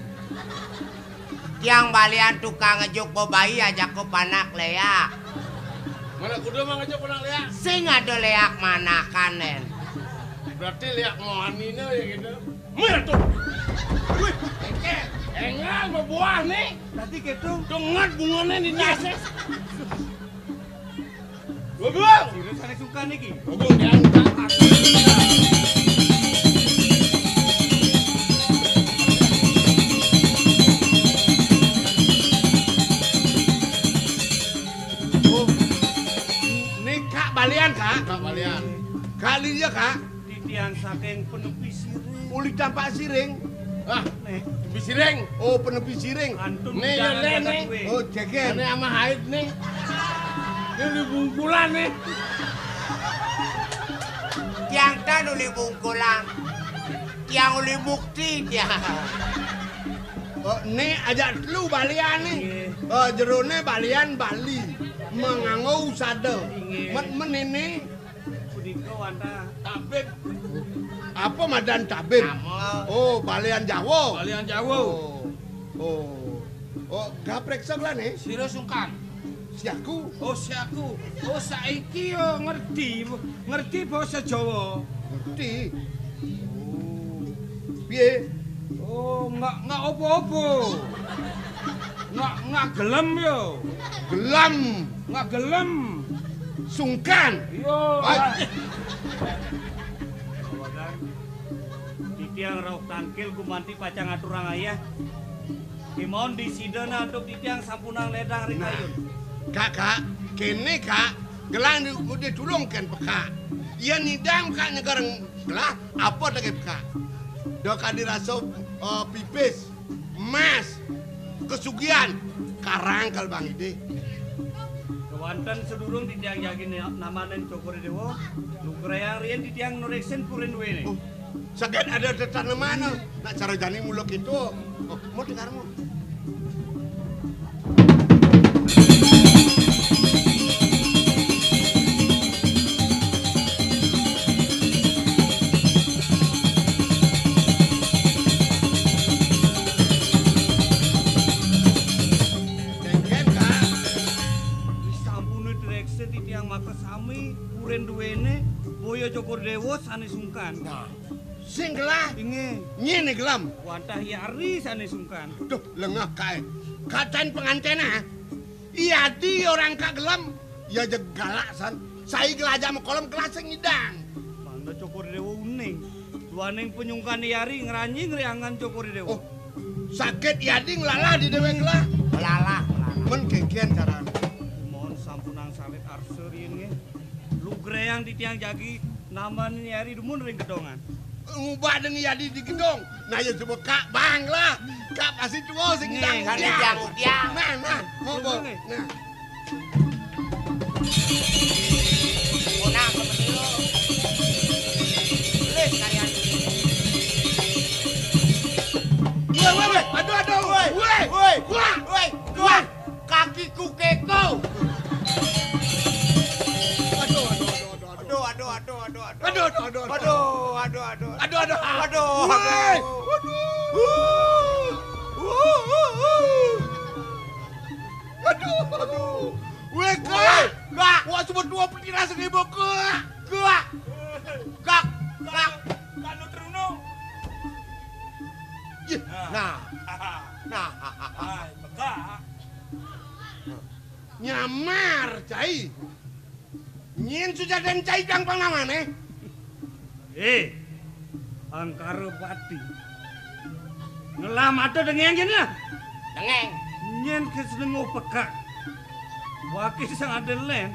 Yang balian tukang ngejuk bayi ajak ku panak leak. Mana kuda mah ngejuk panak leak? Sing ada leak manakan, nen. Berarti leak mohanina ya gitu. Mira tuh. Wih, engke. Enggak, berbuah nih. Berarti gitu. Dengar bunganya di nasi. Gugul. Sira sane sungkan iki. Gugul diangkat. Oh. Ini Kak balian, Kak. Kak balian. Kak Lilia, Kak. Titian saking penepi siring. Uli tampak siring. Ah, nih, penepi siring. Oh, penepi siring. Kantun nih, ya, jangan nih, kata nih. Gue. Oh, jeger. Ini sama haid nih. Ini uli bungkulan nih. Tiang tan uli bungkulan. Tiang uli mukti, tiang. Oh, nih aja lu balian nih. Nggih. Oh, jerone balian Bali. Menganggo usada. Nggih. Met menini. Punika wantah tabib. Apa madan tabib? Nama? Oh, balian Jawa. Balian Jawa. Oh. Oh. Oh, gaprek sebelah nih. Sira sungkan. Siaku. Oh, siaku. Oh, saiki yo ngerti, ngerti basa Jawa. Ngerti. Oh. Piye? Oh, nggak, nggak apa-apa. Nggak, nggak gelem yo. Gelem. Nggak gelem. Sungkan. Yo. Ai. Titiang rauh tangkil gumanti pacang aturang ayah. Kemawon disida antuk titiang sampunang ledang ring kayun. Nah, Kak, Kak, kene, Kak, gelang di, di tulung ken pekak. Yen nidang, Kak, nyegereng gelah, apa daging pekak? Da kadi rasa, eh, pipis, emas, kesugihan, karang kal Bang Ide. Kewanten sedurung titiang jagi ne-, namanen Cokor Dewa, nugrayang riyen titiang nureksen purin wene. Oh, saget ada tetanemane, nak cara jani mula kita. Oh, mau dengarmu. Kengken, Kak. Sampune direksa titiang makasami, purin duwene, boya Cokor Dewa sane sungkan. Nah. Sing gelah. Inggih. Nyén gelem. Wantah Yari sané sungkan. Duh, lengeh kaé. Kacén pengantén ah. Yadi orang ka gelem, ya jeg galak san. Sai gelah ajak makolem gelah sing nyidang. Mangda Cokor Déwa uning. Duaning panyungkan Yari ngranjing riangan Cokor Déwa. Oh, sakit Yadi nglalah di déwék gelah. Nglalah, nglalah. Men kénkén carané. Mohon sampunang salit arsa riin nggih. Lugrayang titiang jagi nambanin Yari dumun ring gedongan. Ngubah deng Yadi di gedong. Nah, ya coba Kak Bang lah. Kak pasti tua sing Nggih. Kan ngidang. Ngidang udiang. Nah, nah, monggo. Monggo, nggih. Nah. Punah seperti lu. Tulis karya ini. Woi, woi, woi. Aduh, aduh. Woi, woi, woi. Wah. Woi, woi. Kakiku keko. Aduh, aduh, aduh, aduh, aduh. Aduh, aduh, aduh, aduh. Aduh, aduh, aduh, aduh. Aduh, aduh, aduh. Aduh, aduh. Aduh, woi. Aduh. Aduh, aduh. Weh, Kak. Woi, Kak. Wah, sebut dua peti rasa ibu, Kak. Kak. Kak. Kak. Kak, lu terunung. Ih, nah. Nah. Nah. Nah, Kak. Nyamar, cai. Nyén sujadan cai kang pangnamané? Eh, Angkara Pati. Ngelah mata dengéng jén lah. Dengéng. Nyén ké senenguh pekak. Waké sang ada lén.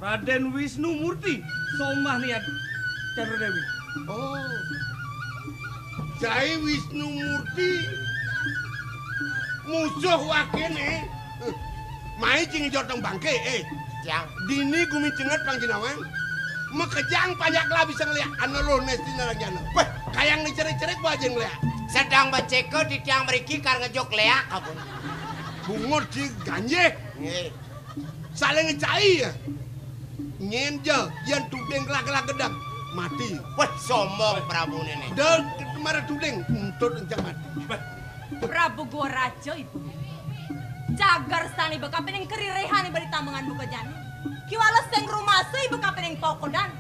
Radén Wisnu Murti. Somah niat Candra Déwi. Oh. Cai Wisnu Murti. Musuh wakéné. Mai cing jotong bangké, eh. Cang. Dini gumi cenget pang jinawang. Makejang panjak lah bisa ngeliat. Ana loh nesti narang jana. Weh, kayang ni cerik-cerik gua aja ngeliat. Sedang beceke di tiang mriki kar ngejok leak kabun. Bungut di ganjé. Nggih. Saling ngecai ya. Nyén ja, yén tuding kelah-kelah gedeg, mati. Weh, sombong Prabu Néné. Dan marah tuding, entut encang mati. Prabu Gua Raja ibu. Cagar sani beka pining keririhan iba di tamengan buka jani. Kiwala sing rumasa iba kapining pokodan.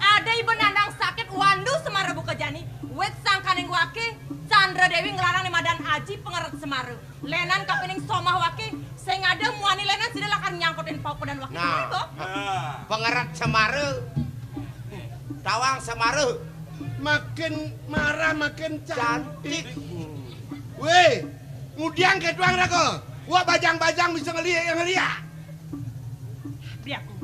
Ada iba nandang sakit wandu semara buka jani. Wit sangkaning waki, Candra Dewi nglarang ni madan aji pengeret semara. Lénan kapining somah waki, sing ada muani lénan sida lakar nyangkutin pokodan waki. Nah. Iba. Nah. Pengeret semara. Tawang semara. Makin marah makin cantik. Cantik. Wéh, ngudiang ké tuang raga. Wa bajang-bajang bisa ngeliak ngeliak. Biaku.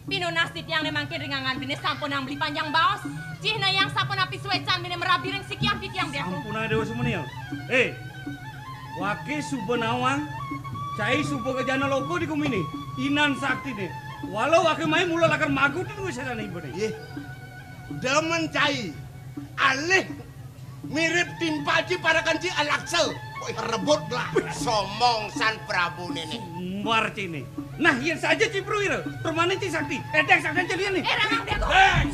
Pinunas titiang né mangkin ring angan bini sampunang beli panjang baos. Cihna yang sampun api suécan bini merabi ring sikian titiang biaku. Sampunang Déwa Sumenil. Eh, waki suba nawang, cai suba gejana loko di gumini. Inan saktiné. Walau waki mai mula lakar magutin wisésané ibané. Yéh. Demen cai. Alih mirip timpal ci parakan ci alaksa. Woi, rebut lah. Sombong san Prabu Néné. Sumbar ci né. Nah, yén saja ci pruwira, permané ci sakti. Édék sakti ci liyan né. Eh, rangang dia kok. Eh.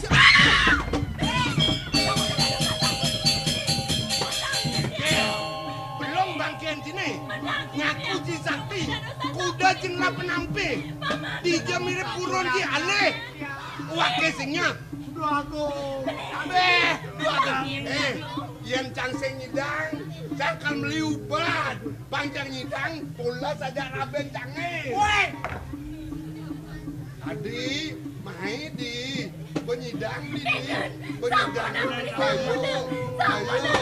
Belum bangkian ci né. Ngaku ci sakti. Kuda cing lah penampi. Dija mirip burun ci alih. Wake sing nyak. Duh aku. Béh, duh aku. Eh, yén cang sing nyidang, cang kan meli ubat. Pang cang nyidang, tulas aja rabén cangé. Woi. Adi, mai di, penyidang di, di, penyidang. Ayo, ayo.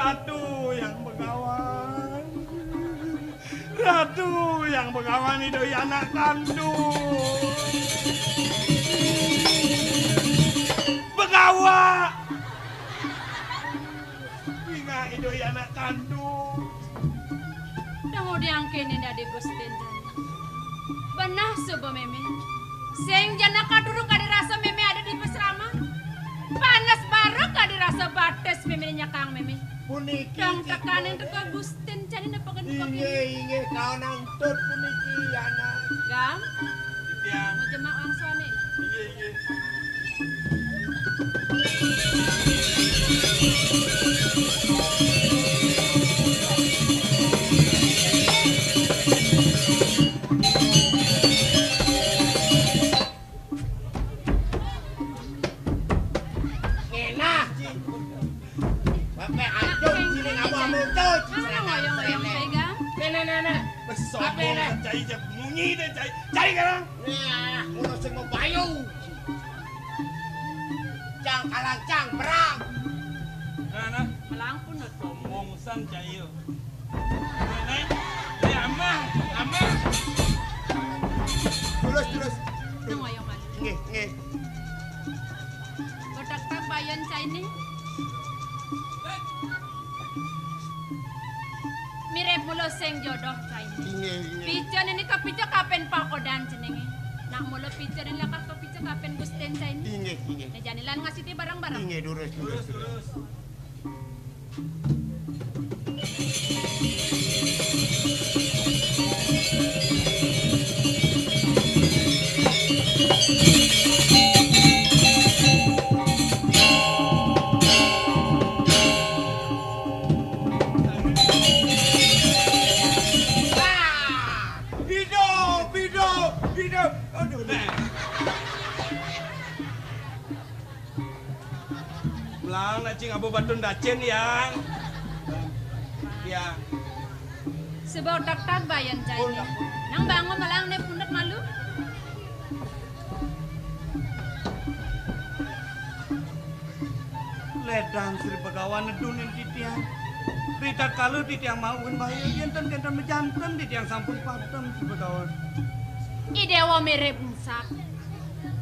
Ratu yang begawan. Ratu yang begawan ido anak kandung. Begawa. Ingat ido anak kandung. Dong udiang kéné dadi Gustin jani. Benah suba mémé. Sing jana kaduru kadi rasa mémé ada di pasraman. Panes bara kadi rasa batis mémé nyekang mémé. Puniki. Dong tekanin teka Gustin jani nepekin. Inggih, inggih, kaon angtut puniki, anak. Gam. Titiang. Mau jemak wang suami. Inggih, inggih. Wis sombong, cai, cai, munyi deh, cai. Cai sekarang. Nah, ngono sing mau payu. Cang kalang cang perang. Nah, nah. Melangkun, Dut. Sombong san, cai, yo. Nih, nih, amah, amah. Terus, terus. Nggih, nggih. Kotak tak bayan cai nih. Mirip mula sing jodoh cai. Inggih, inggih. Pica niki kapica kapin pakodan jenenge. Nak mula pica niki lakar kapica kapin Gusten cai. Inggih, inggih. Nah, jani lan ngasiti barang-barang. Inggih, durus, durus, durus. Hidup, hidup, hidup. Aduh. Belang nak cing abo batun dacin, Yang. Yang. Sebab tak tak bayan cai. Nang bangun melang ne pundet malu. Ledang Sri Begawan nedunin titiang. Ritatkala titiang mawon bahaya, yen ten kenten mejanten titiang sampun padem Sri Begawan. I Dewa mirip musak.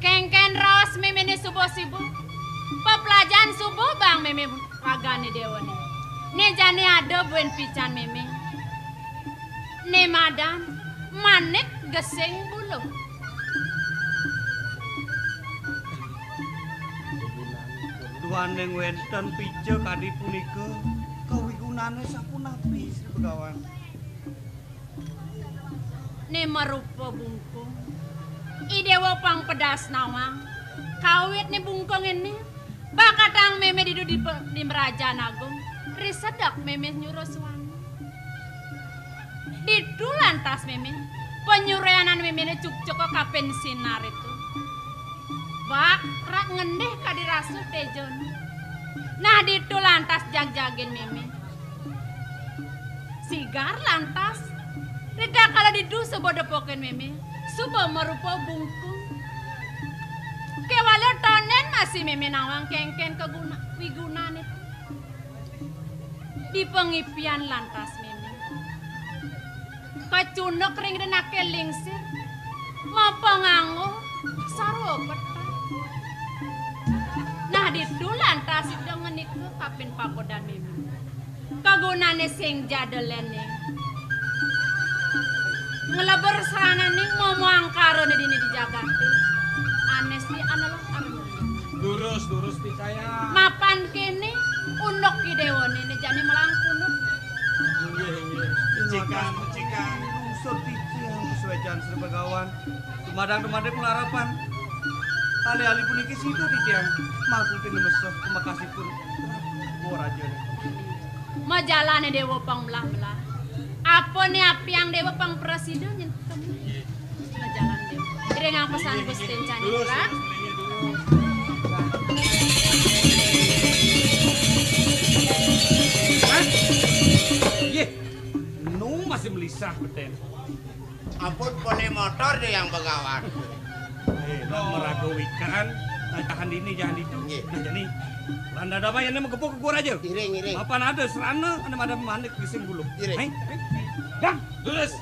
Kengken raos memene subuh-subuh. Peplajan subuh bang meme ragane dewane. Ne jane ada buen pican meme. Ne madan manik gesing buluh. Duaning wenten pica kadi punika, kawigunane sapunapi, Sri Begawan? Ne marupa bungkung. I Dewa pang pedas nawang. Kawit ne bungkung ini, bakatang meme didu di pe-, di Merajan Agung. Risedek meme nyuruh suami. Ditu lantas meme, penyureanan memene cukcuk kapin sinar itu. Bak rak ngendih kadi rasu tejon. Nah, ditu lantas jagjagin meme. Sigar lantas. Rida kala ditu suba depokin meme, suba marupa bungkung. Kewala tonden masih meme nawang kengken kaguna, wigunane. Di pangipian lantas meme. Kacunduk ring denake lingsir. Mapanganggo sarwa petang. Nah, ditu lantas ida ngenika kapin pagodan meme. Kagunane sing jadelen ning nglebur srananing momo angkarane dini di jagate. Anes di analah arung. Durus, durus, picaya. Mapan kene unduk ki dewane ne jane melangkunut. Inggih, inggih. Pecikan, pecikan. Lungsur titiang suwejan Sri Begawan. Dumadang-dumading pelarapan. Alih-alih puniki sida titiang makuti nemesuh kumakasipun Waraja. Majalane Dewa pang melah-melah. Apane apiang Dewa pang prasida nyentem. Majalan Dewa. Ring pesan Gusti Candra. Hah? Yeh, nu masih melisah beten. Ampun, polih motor deh yang Begawan. Eh, nak meraga wikan, nah, jahan ini, jahan itu. Nggih. Nah, jani, landa damai ini megepuk ke gua aja. Iring, iring. Mapan ada serana, ada madam manik di sing bulu. Iring. Hei, hei, dang. Terus.